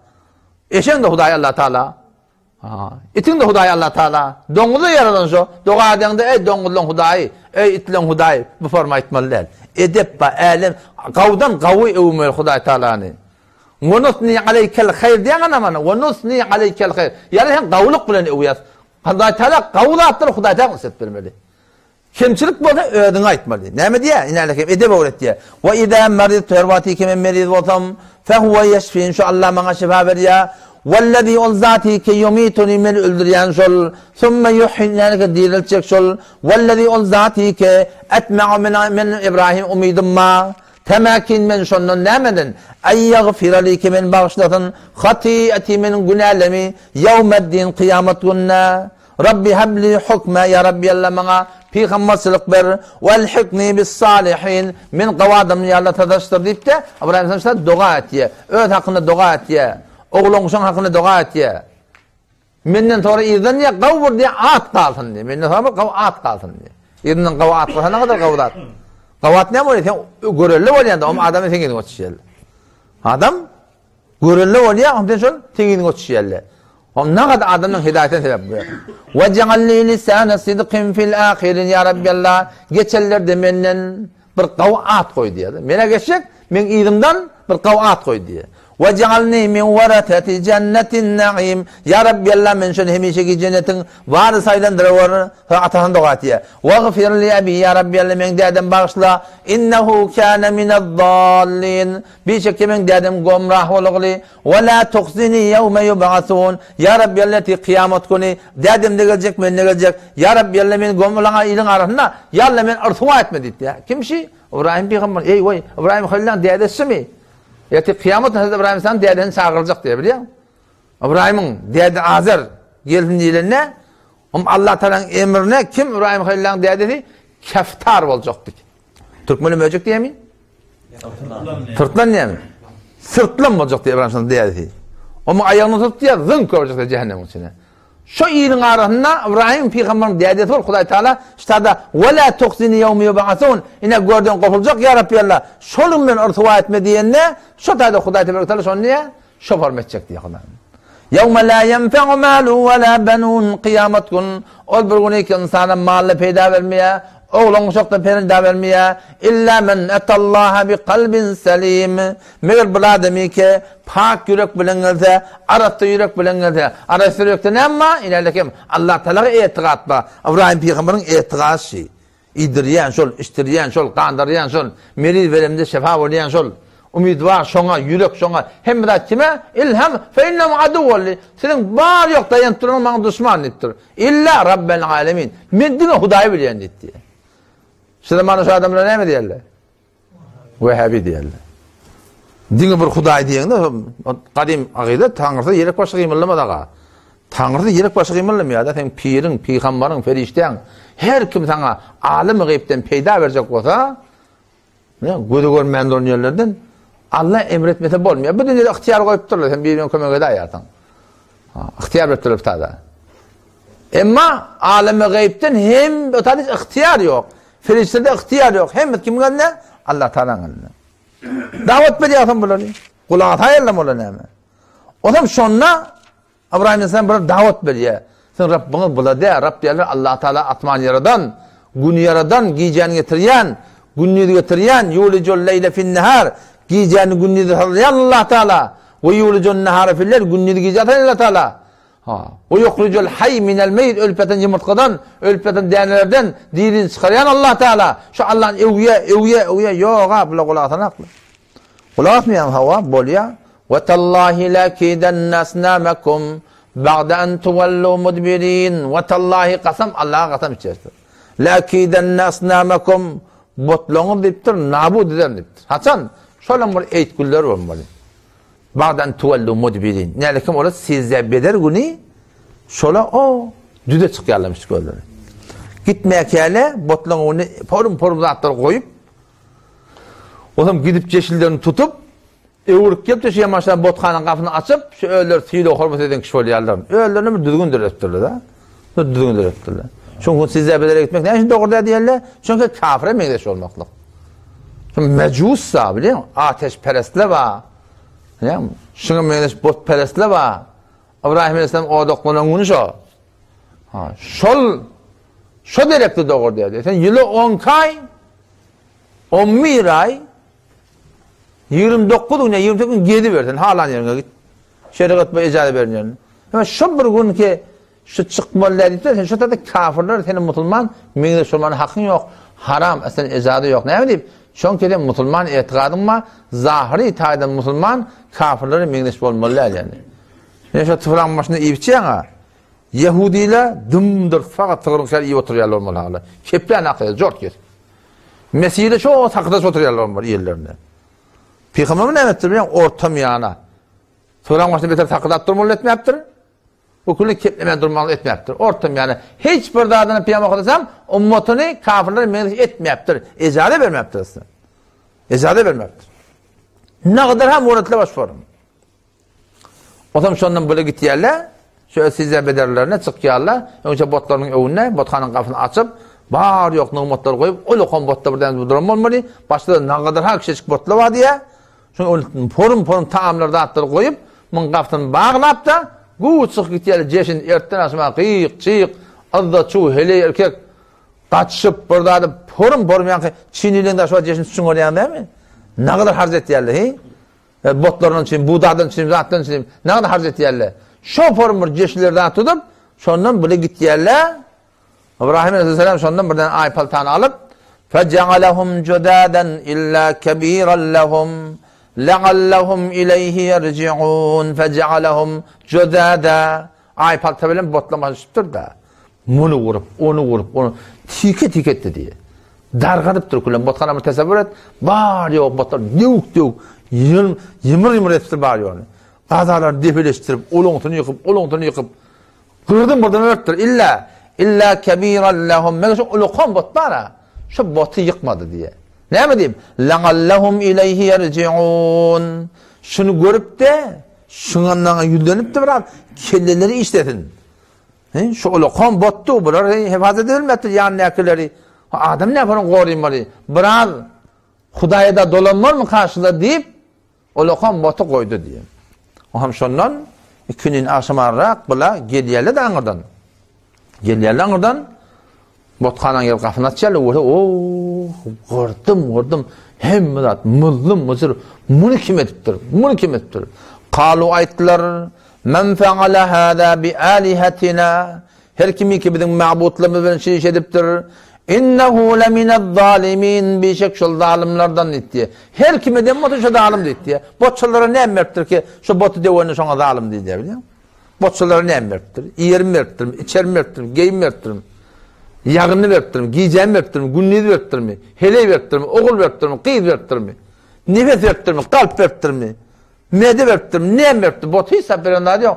Eşeň de Hudaý Allah Taala. Itiň-de Hudaýy Allah Taala. Doňuzy ýaradan şo. Doga edeňde eý doňuzlaň Hudaýy, eý itleň Hudaýy bu forma aýtmaly däl. Edep bar, älem gawdan gawy öwmeli Hudaý Taalany. Wa nusni aleýkel haýr diýen ana mana. Wa nusni aleýkel haýr. Ýagny sen gawulyk bilen öwýäs. Hudaý Taala gawy zatlary Hudaý Taala islet bermeli. Kemçilik bolsa özüňe aýtmaly. Näme diýýär? Ine hem edep öwretýär. Wa iza maridtu her wagty ki men meriz bolsam, fehuwe ýeşfin şu Allah maňa şyfa berýär. Wellezî ol zaty ki ýumituni meni öldürýän şol, summe ýuhyin ýagny ki direltjek şol. Wellezî ol zaty ki etme'u men men Ibrahim umydym bar. Temäkin men şondan nämeden? Eý ýagfira li ki meni bagyşlasyn, hati'eti meniň günälemi, ýewmeddin kyýamat gününe. Rabbi habli hukme, ýa Rabbi Alla maňa pygamberçilik ber, welhikni bis salihin, men gowy adamly ýaly sataşdyr diýip-de, Ybraýym aleyhisselam doga etýär. Öz hakynda doga etýär. Oglan-uşaň hakynda doga etýär. Menden soňra yzdan diýýär, gowy bir diýýär, at galsyn diýýär. Menden soňra bir gowy at galsyn diýýär. Yzyndan gowy at galsa nägadar gowy zat. Gowy at näme bolýar? Sen görelde bolýan-da, oňa adamy sen yzyňa düşýärler. Adam Görelde bolýar, ondan şol teňiň göçüşýärler. Om nagad adamyň hidaýetine sebäp bolýar. Wa ja'alli lisana sidqin fil ahirin ya Rabbi Allah. Geçenlerde menden bir gawy at goý diýär. Mene geçjek, men yzymdan bir gawy at goý diýär. Wa ja'alni min warasati jannatin na'im. Ya Rabbi Allah men şony hemişeki jennetiň warysy aýlandyrawer. Soň atasyna doga etýär. Wagfir li abi ya Rabbi Allah meň dädem bagyşla. Innehu kana minez-zallin. Bişekde meň dädem gomrah bolagly, Ve la tuhzini ýewme ýub'asun, Ýa Rabbi Alla ertir kyýamat güni dädem-de geljek, men-de geljek, Ýa Rabbi Alla meni gomlaň iliň arasynda, Ýa Alla meni ryswa etme diýipdi. Kim şi? Ybraýym pygamber. Eý weý, Ybraýym Halylyň dädesimi? Ertir kyýamat güni Hazreti Ybraýym aleyhissalam dädesini çagyryljak diýýär, bilýäňmi? Ybraýymyň däde Azer gelsin diýlende, Hum Allah Taalanyň emrine kim Ybraýym Halylyň dädesi keftar boljak diýdi. Türkmene möjek diýemi? Syrtlan diýemi? Syrtlan boljak diýip Ybraýym dädesi. Onuň aýagyny tutup diýýär, zyňk görjek diýýär jähennemiň içine. Şu iliň arasynda Ybraýym pygamberiň dädesi bolup Hudaý Taala ştada we la tuhzini ýewme ýub'asun ine görden gopuljak ýa Rabbi Allah şol gün meni ryswa etme diýende şo taýda Hudaý tebarek taala şony diýýär Şoparym etjek diýýär Hudaý. Ýewme la ýenfe'u malun we la benun kyýamat gün ol bir güni ki ynsana mal-da peýda bermeýär, oglan-uşak-da peýda bermeýär, illa men etallaha bi kalbin selim. Meger bir adamy ki pak ýürek bilen gelse, arassa ýürek bilen gelse, arassa ýürekde näme bar? Ilerlekem Allah Tagala etigat bar. Ybraýym pygamberiň etigady şi. Iýdirýän şol, içdirýän şol, gandyrýan şol, meriz beremde şefa bolýan şol. Umyt bar şoňa, ýürek şoňa. Hemme zat kime? Ilham fe innehum aduwwun li. Siziň bar ýok daýanyp duranyňyz maňa duşman diýipdir. Illa Rabbel alemin. Men diňe Hudaýy bilýän diýipdir. Şu zamanda şu adamlar näme diýerler? Wehhabi diýerler. Diňe bir Hudaý diýende gadym agyda Taňrysy ýelek başy gymyldamaz aga. Taňrysy ýelek başy gymyldamaýar-da, seň piriň, pygambaryň, perişdäň her kim saňa alym-y gaýypdan peýda berjek bolsa, ne göze görmän duran ýerlerden Allah emr etmese bolmaýar. Bu dünýede ygtyýar goýupdyrlar, sen birine kömek edäýersiň. Ygtyýar beripdirler bu tada. Emma alym-y gaýypdan hem bu tada hiç ygtyýar ýok. Perişdede ygtyýar ýok. Hemmesi kimiň elinde? Allah Tagalaň elinde. Dawat berýärsiň bulary. Gulak asaýarlar olar näme? Onam şonda Ybraýym aleyhisselam bir dawat berýär. Siziň Rabbiňiz bula däl. Rab diýerler Allah Tagala asman ýaradan, güni ýaradan, gijäni getirýän, gündizi getirýän, ýulijul leýle fin-nahar, gijäni gündizi salýan Allah Tagala. We ýulijun nahara fil-leýl, gündizi gijä salýan Allah Tagala. Ha. We ýuhrijul haý minel meýit ölüp ýatan ýumurtgadan, ölüp ýatan dänelerden dirini çykarýan Allah Taala. Şu Allahny öwýä, öwýä, öwýä, ýog-a, bular gulak asanakmy? Gulak asmaýan hawa, bolýa. We tallahi lakidanna asnamakum ba'da an tuwallu mudbirin. We tallahi kasam Allaha kasam içersiz. Lakidanna asnamakum botlaryňyz diýipdir, nabud ederin diýipdir. Haçan? Şolam bir eýt günleri bolmaly. Bagdan tuwellu mudbirin. Nälekim olar sizde beder güni şola o düze çykýarlarmyş gözleri. Gitmäkäle botlaň öňüne porum-porum zatlar goýup, Onam gidip jeşillerini tutup, öwrüp gelip şu ýamaşan bothanaň gapyny açyp, şu özleri sylag-hormat eden kişi bolýarlar. Özlerine bir düzgün döretdirler-de. Bir düzgün döretdirler. Çünki sizde bedere gitmek näme üçin dogry däl diýerler? Çünki kafire meňzeş bolmaklyk. Mejus da, bilýäňmi? Ateşperestler bar. Bilýäňmi? Şuňa meňzeş botperestler bar. Ybrahim aleyhisselam odaklanan güni şo. Ha, şol şo derekde dogur diýdi. Sen ýyly 12 aý 11 aý 29 gün, 28 gün geziber sen halan ýeriňe git. Şerigat bu ejaza beren ýerine. Hem şo bir gün ki şu çykmaly däl diýip sen şu taýda kafirler seni musulman meňzeş bolmana hakyň ýok. Haram, sen ejaza ýok. Näme diýip? Çünki sen musulman etigadyň bar, zahyry taýdan musulman kafirlere meňzeş bolmaly däl ýani. Sen şu tyfraň başynda iýip içýäň-a. Ýehudiler dymdyr fakat sygryň şäri iýip oturýarlar bolmaly hala. Keplän akýar, jort kesip. Mesihde şo sakydaş oturýarlar bolmaly ýerlerinde. Pygamberimiz näme etdi bilýäň? Orta miýana. Sygryň başynda beter sakydap durmaly etmäpdir. Bu külli keplemän durmaly etmäpdir. Orta miýana. Hiç bir zadyny Pygamber okadasam, ummatyny kafirlere meňzeş etmäpdir. Ejaza bermäpdir aslynda. Ejaza bermäpdir. Nagdar hem muratly baş forum. Otam şondan bile gitýärler, şu sizde bederlerine çykýarlar, öňçe botlarynyň öňünde bothanyň gapysyny açyp, bar ýok nygmatlary goýup, ol okan botda birden duran bolmaly, başda nagadyr ha kiçijik botlar bar diýýär. Şoň ol porum-porum taamlar zatlary goýup, muň gapysyny baglap-da, güw çykyp gitýärler, jeşin ertden agşama gyk, çyk, yzda çuw, heleý erkek gaçyşyp, bir zady porum-porum ýaňky çiniliň daşy bar jeşin çuňarýan dälmi? Nagadyr harç etýärler, heý? Botlardan üçin, budadan üçin, zatdan üçin näme harç etýärler. Şo forum bir jeşiler zat tutup, şondan bile gitýärler. Ibrahim aleyhisselam şondan birden aý paltany alyp, Fejealehum judadan illa kebiran lehum leallehum ileyhi yerjiun fejealehum judada Aý palta bilen botlamasyny düşüpdir-de. Muny urup, ony urup, ony tike-tike etdi diýýär. Dargadypdyr külem. Bothana bir tesewür et. Bar ýok botlar döwük-döwük, ýymyr-ýymyr edipdir bar ýoguny. Gazalaryny depeleşdirip, olaňsyny ýykyp, olaňsyny ýykyp, gyrdym-gyrdym beripdir. Illa, illa kebiran lehum. Meger şu ulakan bot bar-a, şu boty ýykmady diýýär. Näme diýip? La'allahum ileýhi ýerji'un. Şuny görüp-de, şuňa ýüzlenip-de biraz kelleleri işlesin. He, şu ulakan botdy, bular he, hefazat edilmekdir ýanyndakyleri. Adam näme onuň gorynmaly? Biraz Hudaýa da dolanmarmy karşyda diýip, ulakan boty goýdy diýip. O hem şondan ikindin agşamarrak bula gelýärler de aňyrdan. Gelýärler aňyrdan. Bothanaň gelip gapyny açýarlar, görse, o, gyrdym, gyrdym, hemme zat myllym myjyr, muny kim edipdir, muny kim edipdir? Kalu aýtdylar, Men feale hâzâ bi âlihetinâ, her kimiki biziň mabutlarymyz bilen şu iş edipdir, innehu leminez-zâlimîn, bişek şol zalymlardan diýdi. Her kim eden bolsa şo zalym diýdi. Botçalara näme beripdir ki, şo boty döwende şoňa zalym diýilýär bilýäňmi? Botçalara näme beripdir? Iýerim beripdirmi, içerim beripdirmi, geýim beripdirmi? Ýagyny beripdirmi, gijäni beripdirmi, gündiz beripdirmi, heleý beripdirmi, ogul beripdirmi, gyz beripdirmi? Nefes beripdirmi, kalp beripdirmi? Mede beripdirmi, näme beripdir? Bot hiç zat beren zady ýok.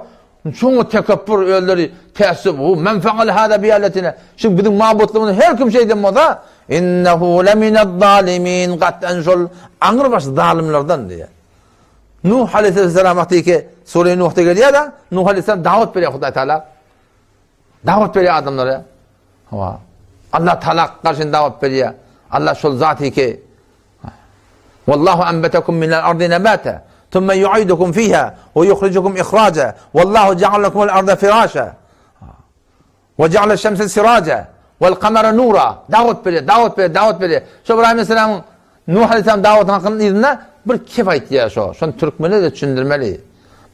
Şoňa tekepbür özleri täessüp, hu men feale hada bialetina. Şu biziň mabutlygymyzy her kim şeýden bolsa, innehu leminez-zalimin, gat'an şol aňrybaş zalymlardan diýýär. Nuh aleyhisselam wagty ki Sure Nuhda gelýär-de, Nuh aleyhisselam dawat berýär Hudaý Taala. Dawat berýär adamlara. Hawa. Allah Taala garşy dawat berýär. Allah şol zaty ki Wallahu anbatakum minel ardi nabata thumma yu'idukum fiha we yukhrijukum ihraja Wallahu ja'ala lakum al-arda firasha we ja'ala şemse siraja wal kamara nura dawat berýär, dawat berýär, dawat berýär. Şo Ibrahim aleyhisselamyň Nuh aleyhisselam dawatynyň hakynyň yzynda bir kep aýtýar şo. Şony türkmene de düşündirmeli.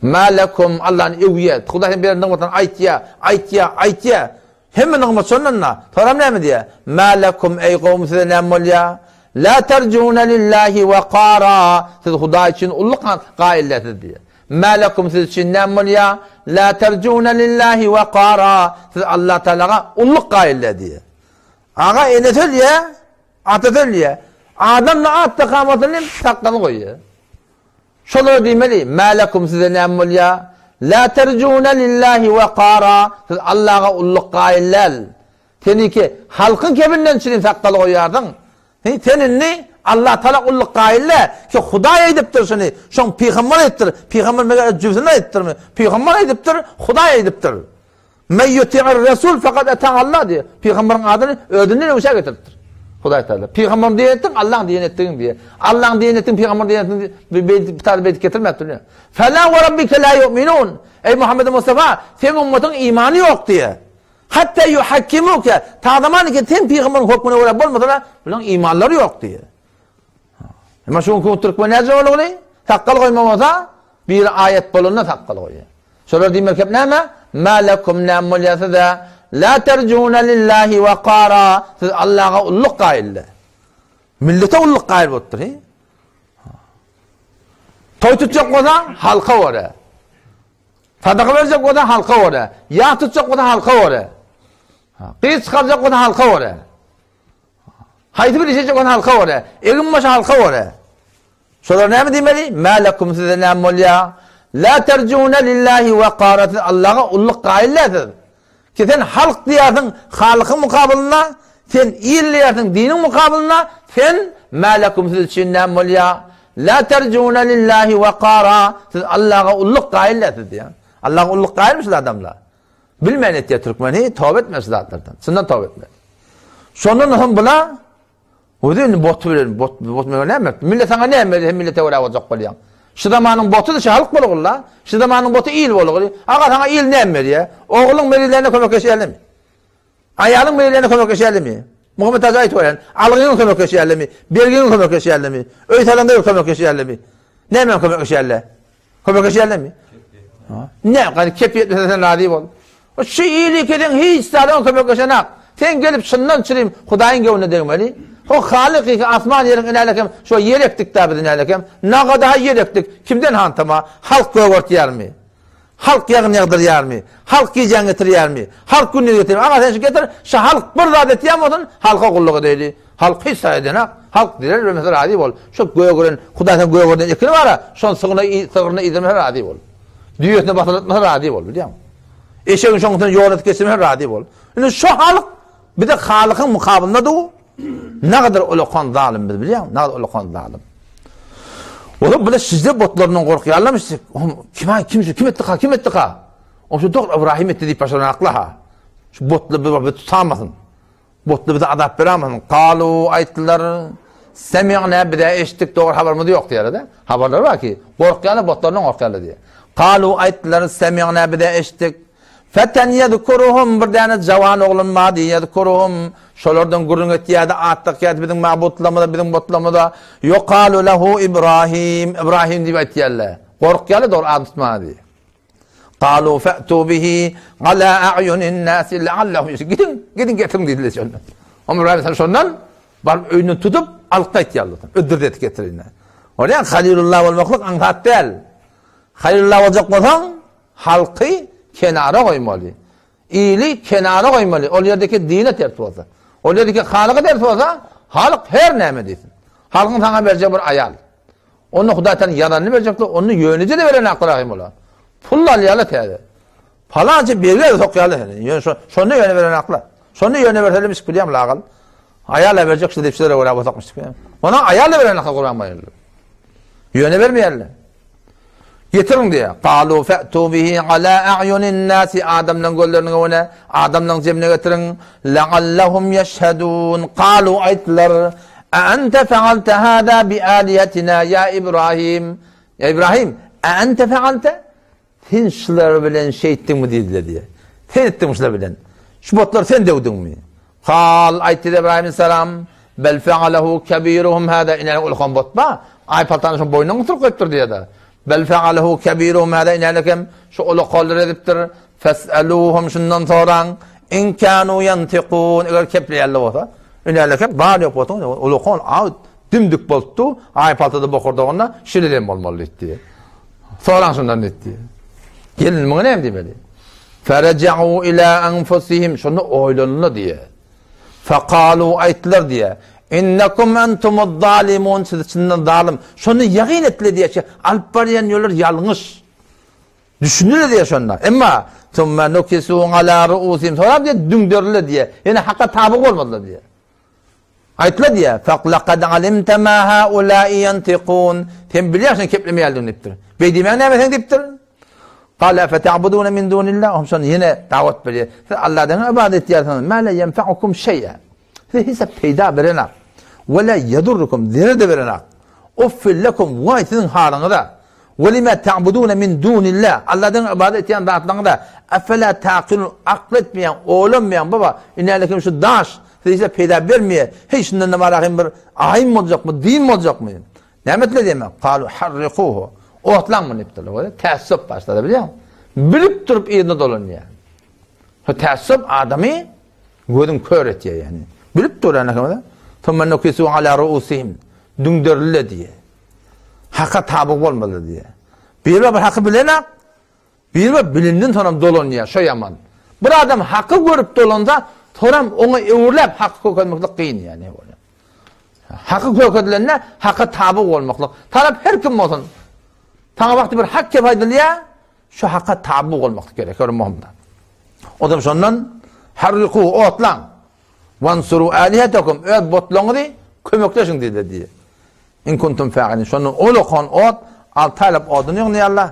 Ma lekum Allahny öwýär. Hudaýyň beren nygmatyny aýtýar, aýtýar, aýtýar. Hemme nygmat şondan-da. Soram näme diýýär? Ma lekum eý gowum size näme bolýar? La terjuna lillahi wekara. Siz Hudaý üçin ulluk gaýyl dälsiz diýýär. Ma lekum siz üçin näme bolýar? La terjuna lillahi wekara. Siz Allah Taalaga ulluk gaýyl däl diýýär. Aga enesi ölýär, atasy ölýär. Adam-da at-da kamatyny sakgalyny goýýar. Şolara diýmeli, Mä lekum size näme bolýar? Lä terjune lillahi wekara, siz Allaha ulluk gaýyl däl. Seniki halkyň kebinden çirim sakgal goýýarsyň. He, sen indi Allah Taala ulluk gaýyl däl. Ki Hudaý aýdypdyr şuny, şoň pygamber aýdypdyr. Pygamber meger öz jübsünden aýdypdyrmy? Pygamber aýdypdyr, Hudaý aýdypdyr. Men ýuti'ir resul fakat ata Allah diýýär. Pygamberiň adyny özünden öňşä getiripdir. Hudaý Taala. Pygamberim diýen etdiň, Allaň diýen etdigiň diýe. Allaň diýen etdiň, pygamber diýen etdiň bir tane beýdip getirmäp durýar. Fela we rabbike la yu'minun. Eý Muhammed Mustafa, seň ummatyň imany ýok diýe. Hatta yuhakkimuke. Ta zaman ki sen pygamberiň hökmüne görä bolmasa, bulaň imanlary ýok diýe. Emma şu günki türkmen näce bolugly? Sakgal goýma bolsa, biri aýat bolanda sakgal goýýar. Şolar diýmek hep näme? Ma lekum näme bolýar size? La terjuna lillahi waqara. Siz Allaha ulluk gaýyldy. Millete ulluk gaýyl bolupdyr. He? Toý tutjak bolsa halka görä. Sadaka berjek bolsa halka görä. Ýa tutjak bolsa halka görä. Gyz çykarjak bolsa halka görä. Haýsy bir iş etjek bolsa halka görä. Egin başy halka görä. Şolar näme diýmeli? Mä lekum size näme bolýar? La terjuna lillahi waqara siz Allaha ulluk gaýyl dälsiz. Ki sen halk diýýärsiň Halykyň mukabylynda, sen il diýýärsiň diniň mukabylynda, sen mä lekum siz üçin näme bolýar? La terjuna lillahi waqara siz Allaha ulluk gaýyl dälsiz diýýär. Allaha ulluk gaýylmy şul adamlar? Bilmän etýär türkmeni, toba etmez şu zatlardan. Çyndan toba etmez. Şondan hem bula Özi indi boty bilen bot bot bilen näme? Millet saňa näme berdi? Hem millete görä boljak bolýaň. Şu zamanyň boty şu halk bolgulla. Şu zamanyň boty il bolguly. Aga saňa il näme berýär? Ogluň merilerine kömekleşýärlermi? Aýalyň merilerine kömekleşýärlermi? Muhammet Hajy aýtyp berýän. Algyňa kömekleşýärlermi? Bergiňe kömekleşýärlermi? Öý salanda kömekleşýärlermi? Näme kömekleşýärler? Kömekleşýärlermi? Ne, gany kep ýetmese sen razy bol. Şu ili kediň hiç zadyň kömekleşenak. Sen gelip şundan çirim Hudaýyň göwnüne degmeli. O Halyk ki asman ýeriň inälekem, şo ýer ekdik da biz inälekem. Nagada ýer ekdik. Kimden hantama? Halk gögertýärmi? Halk ýagyn ýagdyrýarmy? Halk gijäň getirýärmi? Halk gündiz getirýärmi? Aga sen şu getir, şu halk bir zat etýän bolsun, halka gulluk edeýli. Halk hiç zat edenak. Halk diler bermese razy bol. Şu gögeren, Hudaý sen gögerden ekini bara, şon sygryna sygryna iýdirmese razy bol. Düýesine basylatmasa razy bol, bilýäňmi? Eşegiň şoň üstüne ýol edip geçirmese razy bol. Indi şu halk bize Halykyň mukabylynda du. Nagadyr ulakan zalym biz bilýäňmi? Nagadyr ulakan zalym. Olar bile sizde botlaryndan gorkýarlarmyş. Kim kim şu kim etdi ha, kim etdi ha? O şu dogry Ibrahim etdi diýip başlanan akla ha. Şu botly bir bir tutamasyn. Botly bize azap beramasyn. Galu aýtdylar. Semi'na bize eşitdik dogry habarymyz ýok diýýärler-de. Habarlary bar ki, gorkýarlar botlaryndan gorkýarlar diýýär. Galu aýtdylar semi'na bize eşitdik. Feten ýezkuruhum bir däne jawan oglan bardy ýezkuruhum şolardan gürrüň etýärdi at dakýardy biziň mabutlarymyza biziň botlarymyza ýukalu lehu Ibrahim Ibrahim diýip aýtýarlar. Gorkýarlar dogry adyny tutmaga diýip. Galu fe'tu bihi ala a'yunin nasi leallehum Gidiň, gidiň getiriň diýdiler şonda. Omar Ibrahim şondan baryp öýünden tutup alyp gaýtýarlar. Öldürdi etip getirin. Bolýar Halilullah bolmaklyk aňsat däl. Halilullah boljak bolsaň Halky kenara goýmaly. Ili kenara goýmaly. Ol ýerdeki dine ters bolsa. Ol ýerdeki halyga ters bolsa, halyk her näme diýsin. Halkyň saňa berjek bir aýal. Onda Hudaý taala ýazanyny berjekdir, onda ýöneje-de beren akdyr ahim ola. Pul alýarlar täze. Palança bergi sokýarlar seni. Ýöne şo, şonda ýöne beren akla. Şonda ýöne berseler mişik bilýän lagal. Aýal berjek şu diýip şilere görä bolsakmyş. Ona aýal beren akla Kur'an baýyrlar. Ýöne bermeýärler. Getiriň diýýär. Galu fe'tu bihi ala a'yunin nasi adamlaryň gözleriniň öňüne, adamlaryň jemine getiriň. La'allahum yeşhedun. Galu aýtdylar. A ente fealte hada bi alihatina ya Ibrahim. Ya Ibrahim, a ente fealte? Sen şular bilen şeýtdiňmi diýdiler diýýär. Sen etdiňmi şular bilen? Şu botlary sen döwdüňmi? Kal, aýtdy Ibrahim salam, bel fealehu kebiruhum hada inäne ulkan bot ba. Aý paltany şoň boýnuna oturyp goýupdyr diýýär. Bel fealehu kebiruhum hada inäne kem şu ulakanlar edipdir. Fes'eluhum şundan soraň. In kanu yantiqun eger kepleýärler bolsa. Inäne kem bar ýok bolsa ulakan aw dimdik bolupdy. Aý paltada bokurdagynda şileden bolmaly diýdi. Soraň şundan diýdi. Gelin muňa näme diýmeli? Fereja'u ila anfusihim şonda oýlandylar diýe. Fakalu aýtdylar diýe. Innekum entumuz zalimun siz çyndan zalym. Şonda ýagyn etdiler diýe. Alyp barýan ýollar ýalňyş. Düşündiler diýe şonda. Emma summa nukisu ala ruusihim soram diýe düňderiler diýe. Ýene haka taby bolmadylar diýe. Aýtla diýýär, Fak lekad alimte ma haulai ýantikun. Sen bilýärsiň şonuň keplemeýändigini diýipdir. Beý diýmäň näme seň diýipdir. Kale efeta'budune min dunillah. Ohm şony ýene dawat berýär. Siz Alladan ybadat edýärsiňiz. Ma la ýenfa'ukum şeý'a. Size hiç zat peýda berenak. We la ýedurrukum, zerer-de berenak. Uffil lekum, waý siziň halyňyza. We lima ta'budune min dunillah, Alladan ybadat etýän zatlaryňyza. Efela ta'kilun, akyl etmeýän, oýlanmaýan, baba, inälekim şu daş, size hiç zat peýda bermeýär. Heý, şundan-da barahym bir aýym boljakmy, din boljakmy? Näme etdiler diýmek? Kalu harrikuhu. Otlaň muny diýipdirler. Göre, tässup başlady bilýäňmi? Bilip durup yzyna dolanýar. Şu tässup adamy gözüň kör etýär ýani. Bilip dur ýani kemde. Thumma nukisu ala ruusihim. Düňderildi diýýär. Haka taby bolmaly diýýär. Bir bir haky bilenak, Bir bir bilenden soňam dolanýar, şo ýaman. Bir adam haky görüp dolansa, soram oňa öwrüläp haky kökezmeklik kyn ýani. Haky kökezilende haka taby bolmaklyk. Tarap her kim bolsun. Saňa wagty bir hak gep aýdylýar, şu haka taby bolmaklyk gerek, görün muhimda. Odam şondan harriku otlaň. Wansuru alihatakum öz botlaryňyzy kömekleşiň diýdi diýdi. In kuntum fa'ilin. Şondan ol okan ot alty aýlap odun ýygnaýarlar.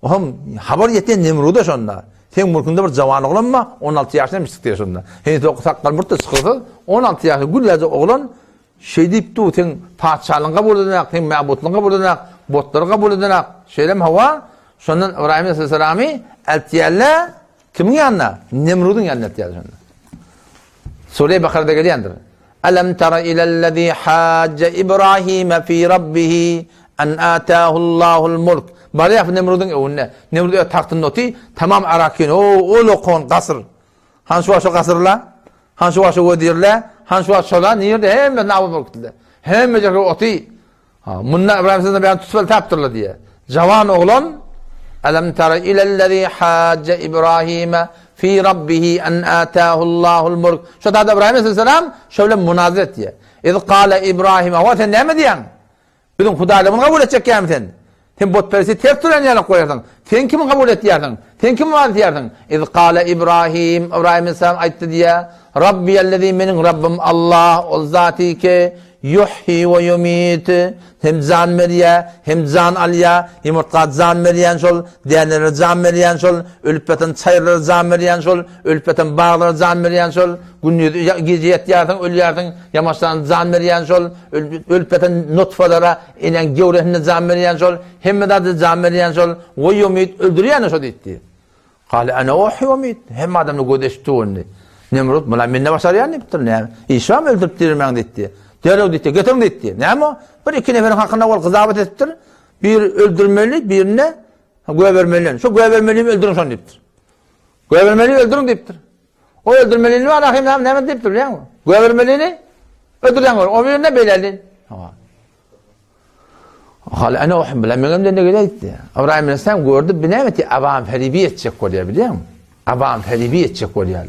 Ohm habar ýetýän Nemruda şonda. Seň mülküňde bir jawan oglan bar, 16 ýaşynda mişdik diýýär şonda. Heniz o sakgal murtda çykyrsyz, 16 ýaşly gül ýaly oglan şeý diýip dur, seň patyşalygyňy kabul edenak, seň mäbutlygyňy kabul edenak, botlary kabul edenak. Şeýlemi hawa? Şondan Ybraýym aleyhissalamy eltýärler kimiň ýanyna? Nemrudyň ýanyna eltýärler şonda. Sure Bakarada gelýändir. Alam tara ilellezî hâcce Ibrahîme fî Rabbihi en âtâhullâhul mulk. Barýar Nemrudyň öwünde. Nemrut öz tagtynda oty, tamam Arakin, o ulakan gasyr. Han şu şu gasyrla, han şu şu wezirle, han şu şola nirde hemme nabut bolup gitdiler. Hemme ýerde oty. Ha, munda İbrahim sözüne beýan tutup el tapdyrlar diýe. Jawan oglan Alam tara ilellezî hâcce İbrahime fî rabbihi en âtâhullâhul mulk. Şu da İbrahim aleyhisselam şöyle münazara etdi. İz kâle İbrahim, o sen näme diýýäň? Biziň Hudaýlygymyzy kabul etjek ýaly sen? Sen butperesti ters duran ýaly goýarsyň. Sen kimi kabul etýärsiň? Sen kimi ibadet edýärsiň? Iz kâle İbrahim, İbrahim aleyhisselam aýtdy diýe, Rabbiyellezî meniň Rabbym Allah, ol zaty ki, Ýuhýi we ýumit, hem jan berýär, hem jan alýar, ýumurtga jan berýän şol, dänelere jan berýän şol, ölüp ýatan çaýyrlara jan berýän şol, ölüp ýatan baglara jan berýän şol, gündiz gije ýatýarsyň, ölýärsiň, ýamaçdan jan berýän şol, ölüp ýatan nutfalara enäň gewresinde jan berýän şol, hemme zada jan berýän şol, we ýumit, öldürýän-de şo diýipdi. Kale ene uhyi we umit. Hemme adamda gözi eşitdi ony. Nemrut, Muna men ne başarýan diýipdir. Näme? Iş barmy öldürip dirilmäň diýipdi. Derrew diýipdi, getiriň diýipdi. Näme o? Bir iki neferiň hakynda ol gyzabat edipdir. Biri öldürmeli, birine göbermeli. Şu göbermelini öldüriň şony diýipdir. Göbermelini öldüriň diýipdir. O öldürmelini bar ahim näme näme diýipdir bilýäňmi? Göbermelini öldürýän o birine beýleli. Hal ene ohum bilen meňem dende gele gitdi. Ibrahim aleyhisselam gördü, bi näme etdi? Avam feribi etjek bolýar, bilýäňmi? Avam feribi etjek bolýar.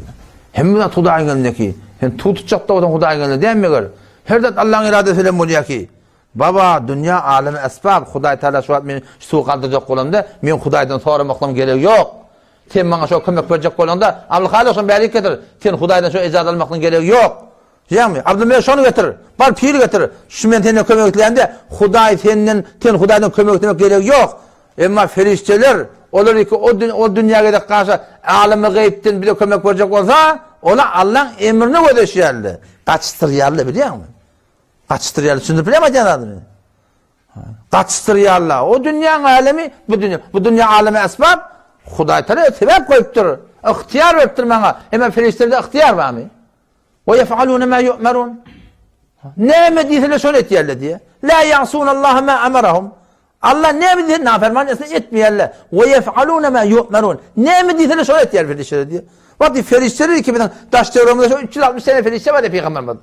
Hemme zat Hudaýyň elindeki. Sen tu tutjak da bolsaň Hudaýyň elinde däl meger. Her zat Allahyň iradesi bilen bolýar ki. Baba, dünýä alemi esbab, Hudaý Taala şu wagt meni şu suwa galdyrjak bolanda, men Hudaýdan soramaklygyň geregi ýok. Sen maňa şo kömek berjek bolanda, Abdulhalyk şony bärik getir. Sen Hudaýdan şo ejazat almaklygyň geregi ýok. Diýýäňmi? Abdylmälik şony getir. Bar pir getir. Şu men senden kömek isleýände, Hudaý senden, sen Hudaýdan kömek islemek geregi ýok. Emma perişdeler, olar iki o, o dünýä gezek gaşa alamy gaýypdan bize kömek berjek bolsa, olar Allaň emrine gözeşýärler. Gaçdyrýarlar, bilýäňmi? Gaçdyrýarlar. Düşündirip bilýärmi aýdýan zadymy? Gaçdyrýarlar. O dünýäň älemi, bu dünýä, bu dünýä alamy esbap, Hudaý Taala sebäp goýupdyr. Ygtyýar beripdir maňa. Emma perişdelerde ygtyýar barmy? Ve yef'alune ma yu'merun. Näme diýseler şony etýärler diýe. La ya'sunallaha ma amarahum. Allah näme diýse naferman etsin etmeýärler. Ve yef'alune ma yu'merun. Näme diýseler şony etýär perişdeler diýe. Bak diýe perişdeler ki biziň daş töweregimizde şu 360 tane perişde bar diýe pygamberimiz.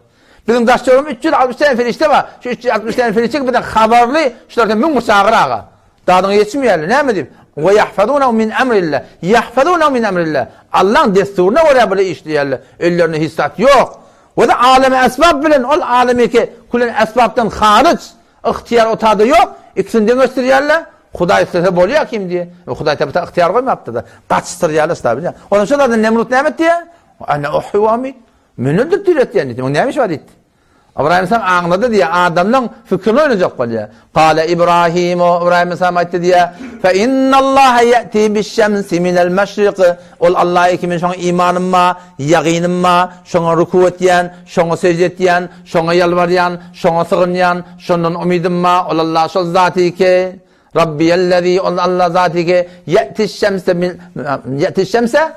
Biziň daş töweregimizde 360 tane perişde bar. Şu 360 tane perişde biziň habarly, şulardan müň bir çagyr aga. Dadyňa ýetişmeýärler. Näme diýip? Ve yahfazunahu min emrillah. Yahfazunahu min emrillah. Allaň dessuryna görä bile işleýärler. Ellerinde hiç zat ýok. We de alemi esbab bilen ol alemi ki külen esbapdan haryç ygtyýar o tada ýok. Ikisini deňeşdirýärler. Hudaý islese bolýar kim diýe. E, Hudaý tabi ygtyýar goýmapdyr-da. Gaçdyrýarlar şta bilýär. Ondan şol adam Nemrut näme etdi? Ana uhyi we umit. Men öldürip diretýän diýdi. Muň näme işi bar diýdi. Ybraýym aleyhisselam aňlady diýýär, adamlaň pikirini oýnajak bolýar. Kale Ibrahimu, Ybraýym aleyhisselam aýtdy diýýär, Fe innallaha ýe'ti biş-şemsi minel meşrik. Ol Alla eki men şoňa imanym bar, ýagynym bar, şoňa ruku etýän, şoňa sežde etýän, şoňa ýalbarýan, şoňa sygynýan, şondan umydym bar, ol Alla şol zat eke. Rabbiyellezî, ol Alla zat eke, ýe'tiş-şemse min ýe'tiş-şemse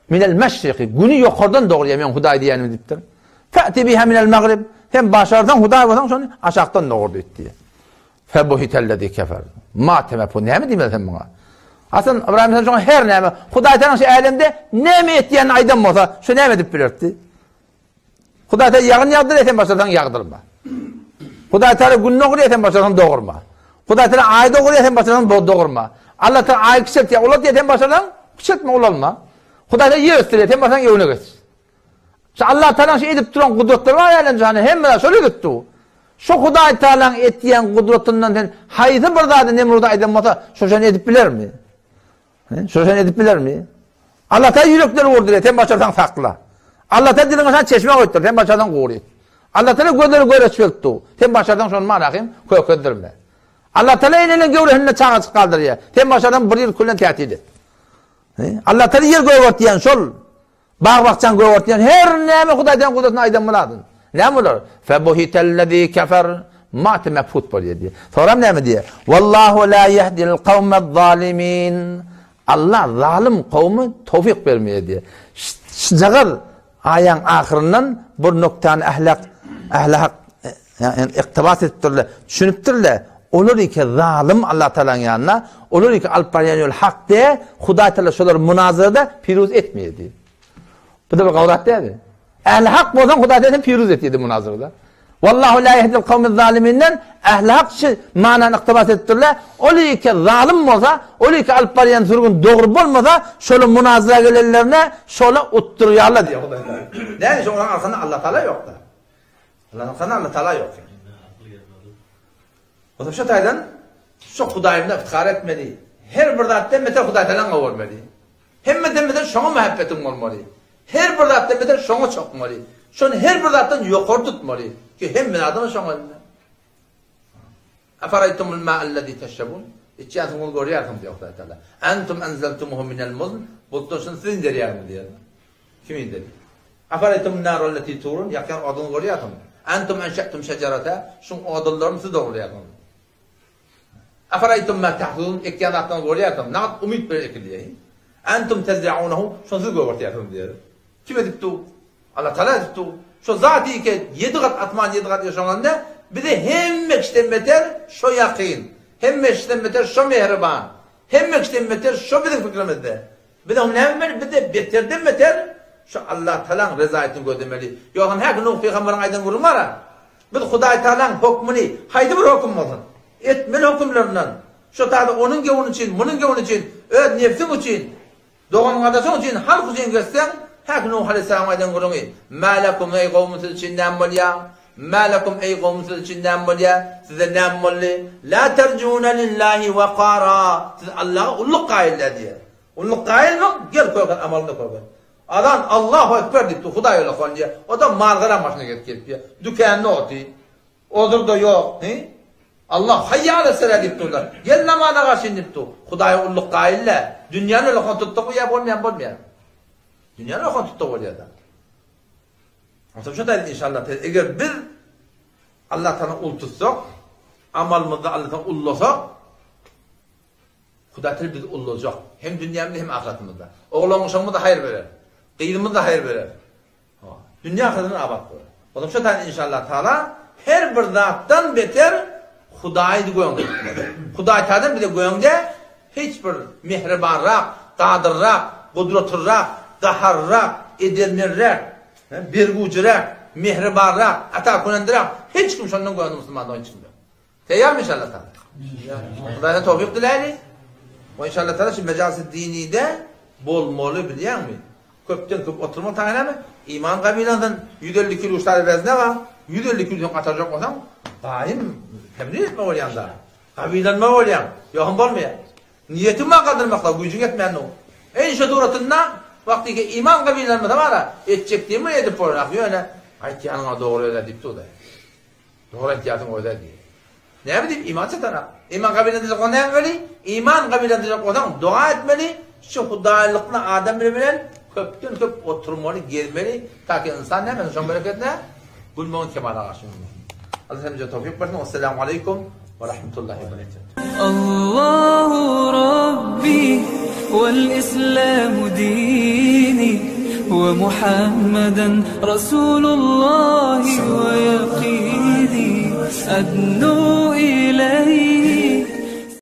Minel meşriki, güni ýokardan dogurýar meň Hudaý diýýänim diýipdir. Fe'ti biha minel magrib, sen başarsaň Hudaý bolsaň şony aşakdan dogur diýip diýýär. Febuhitellezî kefer. Mateme bu näme diýmeli sen muňa? Aslyn Ybraýym sen şoňa her näme Hudaý seniň şu älemde näme etýänini aýdan bolsa, şu näme edip bilerdi? Hudaý Taala ýagyn ýagdyrýar, sen başarsaň ýagdyrma. Hudaý Taala gün dogurýar, sen başarsaň dogurma. Hudaý Taala aý dogurýar, sen başarsaň dogurma. Allah Taala aý kiçeltýär, ulaltýar, sen başarsaň kiçeltme, ulalma. Hudaý Taala ýer ösdürýär, sen başarsaň öňüne geç. Şu Allah Taala şu edip duran gudratlary bar älem jahanda, hemme zat şol edip dur. Şu Hudaý Taalaň etýän gudratyndan sen haýsy bir zady Nemruda aýdan bolsa, şo şony edip bilermi? Şo şony edip bilermi? Allah Taala ýürekleri gurdurýar, sen başarsaň sakla. Allah Taala diliňe şan çeşme goýupdyr, sen başarsaň guryt. Allah Taala gözleri göreç berip dur. Sen başarsaň şony manahym kökezdirme. Allah Taala eneniň göwresinde çagajyk galdyrýar. Sen başarsaň bir ýyl küllen tätil et. Allah Taala ýer gögertýän şol. Bag-bakjaň gögertýän her näme Hudaýdan gudratyny aýdan bolaryn. Näme bolar? Febuhitellezî kefer maty mebhut bolýar diýýär. Soňram näme diýýär? Wallahu la yehdil kawmez-zalimin. Allah zalym kowmy towfyk bermeýär diýýär. Şujagaz aýaň ahyryndan bir noktany ähli ähli hak ýani iktibas edipdirler, düşünipdirler. Olar iki zalym Allah Taalanyň ýanynda, olar iki alyp barýan ýol hak däl, Hudaý Taala şolary munazarada piruz etmeýär diýip. Bu da bir gawrat dälmi? Ähli hak bolsaň Hudaý Taala seni piruz etýär munazarada. Wallahu la yehdil kawmez zaliminden ähli hak şu manany iktibas edipdirler. Ol iki zalym bolsa, ol iki alyp barýan sürgün dogry bolmasa, şola munazara gelenlerine şola utdurýarlar diýýär Hudaý Taala. Näme üçin olaryň arkasynda Allah Taala ýok-da? Allah'ın sana Allah Taala yok. O zaman şu taýdan şu Hudaýymda iftihar etmeli. Her bir zatdan beter Hudaý Taala'ň bolmaly. Hemmeden beter şoňa muhabbetiň bolmaly. Her bir zatdan beter şoňa çokmaly. Şony her bir zatdan ýokary tutmaly. Ki hemme zadyň şoňa elinde. Afaraýtumul ma'allezî teşrebun? Içýän suwuňyzy görýärsiňiz diýýär Hudaý Taala. Entum enzeltumuhu minel muzn. Bulutdan şuny siz inderýäňiz diýýär. Kim inderýär? Afaraýtumun naralleti turun? Ýakýan oduňyzy görýärsiňiz. Entum enşe'tum şejerete? Şuň odunlaryny siz dogurýarsyňyz. Afaraýtum ma tahzun? Ekýän zatlaryňyzy görýärsiňiz. Nagt umyt bilen ekilýär. Entum tezre'unehu? Şony siz gögertýärsiňiz diýýär. Kim edip dur? Allah Taala edip dur. Şo zat eke ýedi gat asman ýedi gat ýer şoňanda bize hemme kişiden beter şo ýakyn. Hemme kişiden beter şo mähriban. Hemme kişiden beter şo biziň pikrimizde. Biz oň näme etmeli? Biz-de beterden beter şu Allah Taalaň rezaýetini gözlemeli. Ýogsam häki Nuh pygamberiň aýdan gürrüňi bar-a. Biz Hudaý Taalaň hokmuny, haýsy bir höküm bolsun, etmeli hökümlerinden, şo taýda onuň göwni üçin, munuň göwni üçin, öz nebsiň üçin, Dogan-gardaşyň üçin, halk üçin gezseň, häki Nuh aleýhissalamyň aýdan gürrüňi, Mä lekum, eý gowum siz üçin näme bolýar? Mä lekum, eý gowum siz üçin näme bolýar? Size näme boldy? Lä terjune lillahi wekara, siz Allaha ulluk gaýyl däl diýýär. Ulluk gaýylmyň? Gel köken, amalyňda köken. Azan Allahu ekber diýip dur, Hudaý ýola kon diýýär. O-da mal-gara maşyna gezip gelip diýýär. Dükände oty. Ozur-da ýok, hi? Allah haýýa ala sala diýip durlar. Gel namaza garşy diýip dur. Hudaýa gulluk gaýyl-dä. Dünýäni öle tutsak bolýar, bolmaýan bolmaýar. Dünýäni öle tutsak bolýar-da. Onsoň şu taýdan inşallah eger biz Allah Taala ul tutsak, amalymyzda Allah Taala ullasak, Hudaý Taala bizi ullajak. Hem dünýämizde hem ahyretymyzda. Oglan-uşagymyza haýyr berer. Gyzymyza haýyr berer. Dünýä ahyretimiz abat bolar. Onsoň şu taýdan inşallah taala her bir zatdan beter Hudaýy göňde tutmaly. Hudaý taýdan bize göňde hiç bir mähribanrak, gadyrrak, gudratlyrak, gaharrak, edermenräk, bergüjüräk, mähribanrak, ata könendiräk hiç kim şondan göňde musulmandan hiç kim ýok. Teýýarmy inşallah taala? Hudaýdan towfyk diläýli. We inşallah taala şu mejalisy dinide bolmaly bilýäňmi? Köpden köp oturmak taýyn näme? Iman gabylandan 150 kilo ştary wezne bar. 150 kilo sen gatarjak bolsaň, daýym temrin etme bolýan da. Gabylanma bolýan. Ýoham bolmaýar. Niýetiň bar galdyrmakda, güýjüň ýetmän dur. Eý şu suratynda wagtyky iman gabylanmasa bara, etjek diýme edip bolar. Ýöne aýtýanyňa dogry öle diýip dur-da. Dogry aýtýarsyň özä diýýär. Näme diýip iman çatanak? Iman kabul ediljek bolsa näme etmeli? Iman kabul ediljek bolsaň doga etmeli, şu hudaýlykly adam bilen köpden köp oturmaly, gezmeli, ta ki ynsan näme şoň bereketine gülmegiň kemala garşy bolmasyn. Allah hemmämize towfyk bersin. Wesselamu aleýkum we rahmetullahi we berekatuh. Allahu Rabbi wal Islamu dini we Muhammeden Rasulullahi we ýakini adnu ila.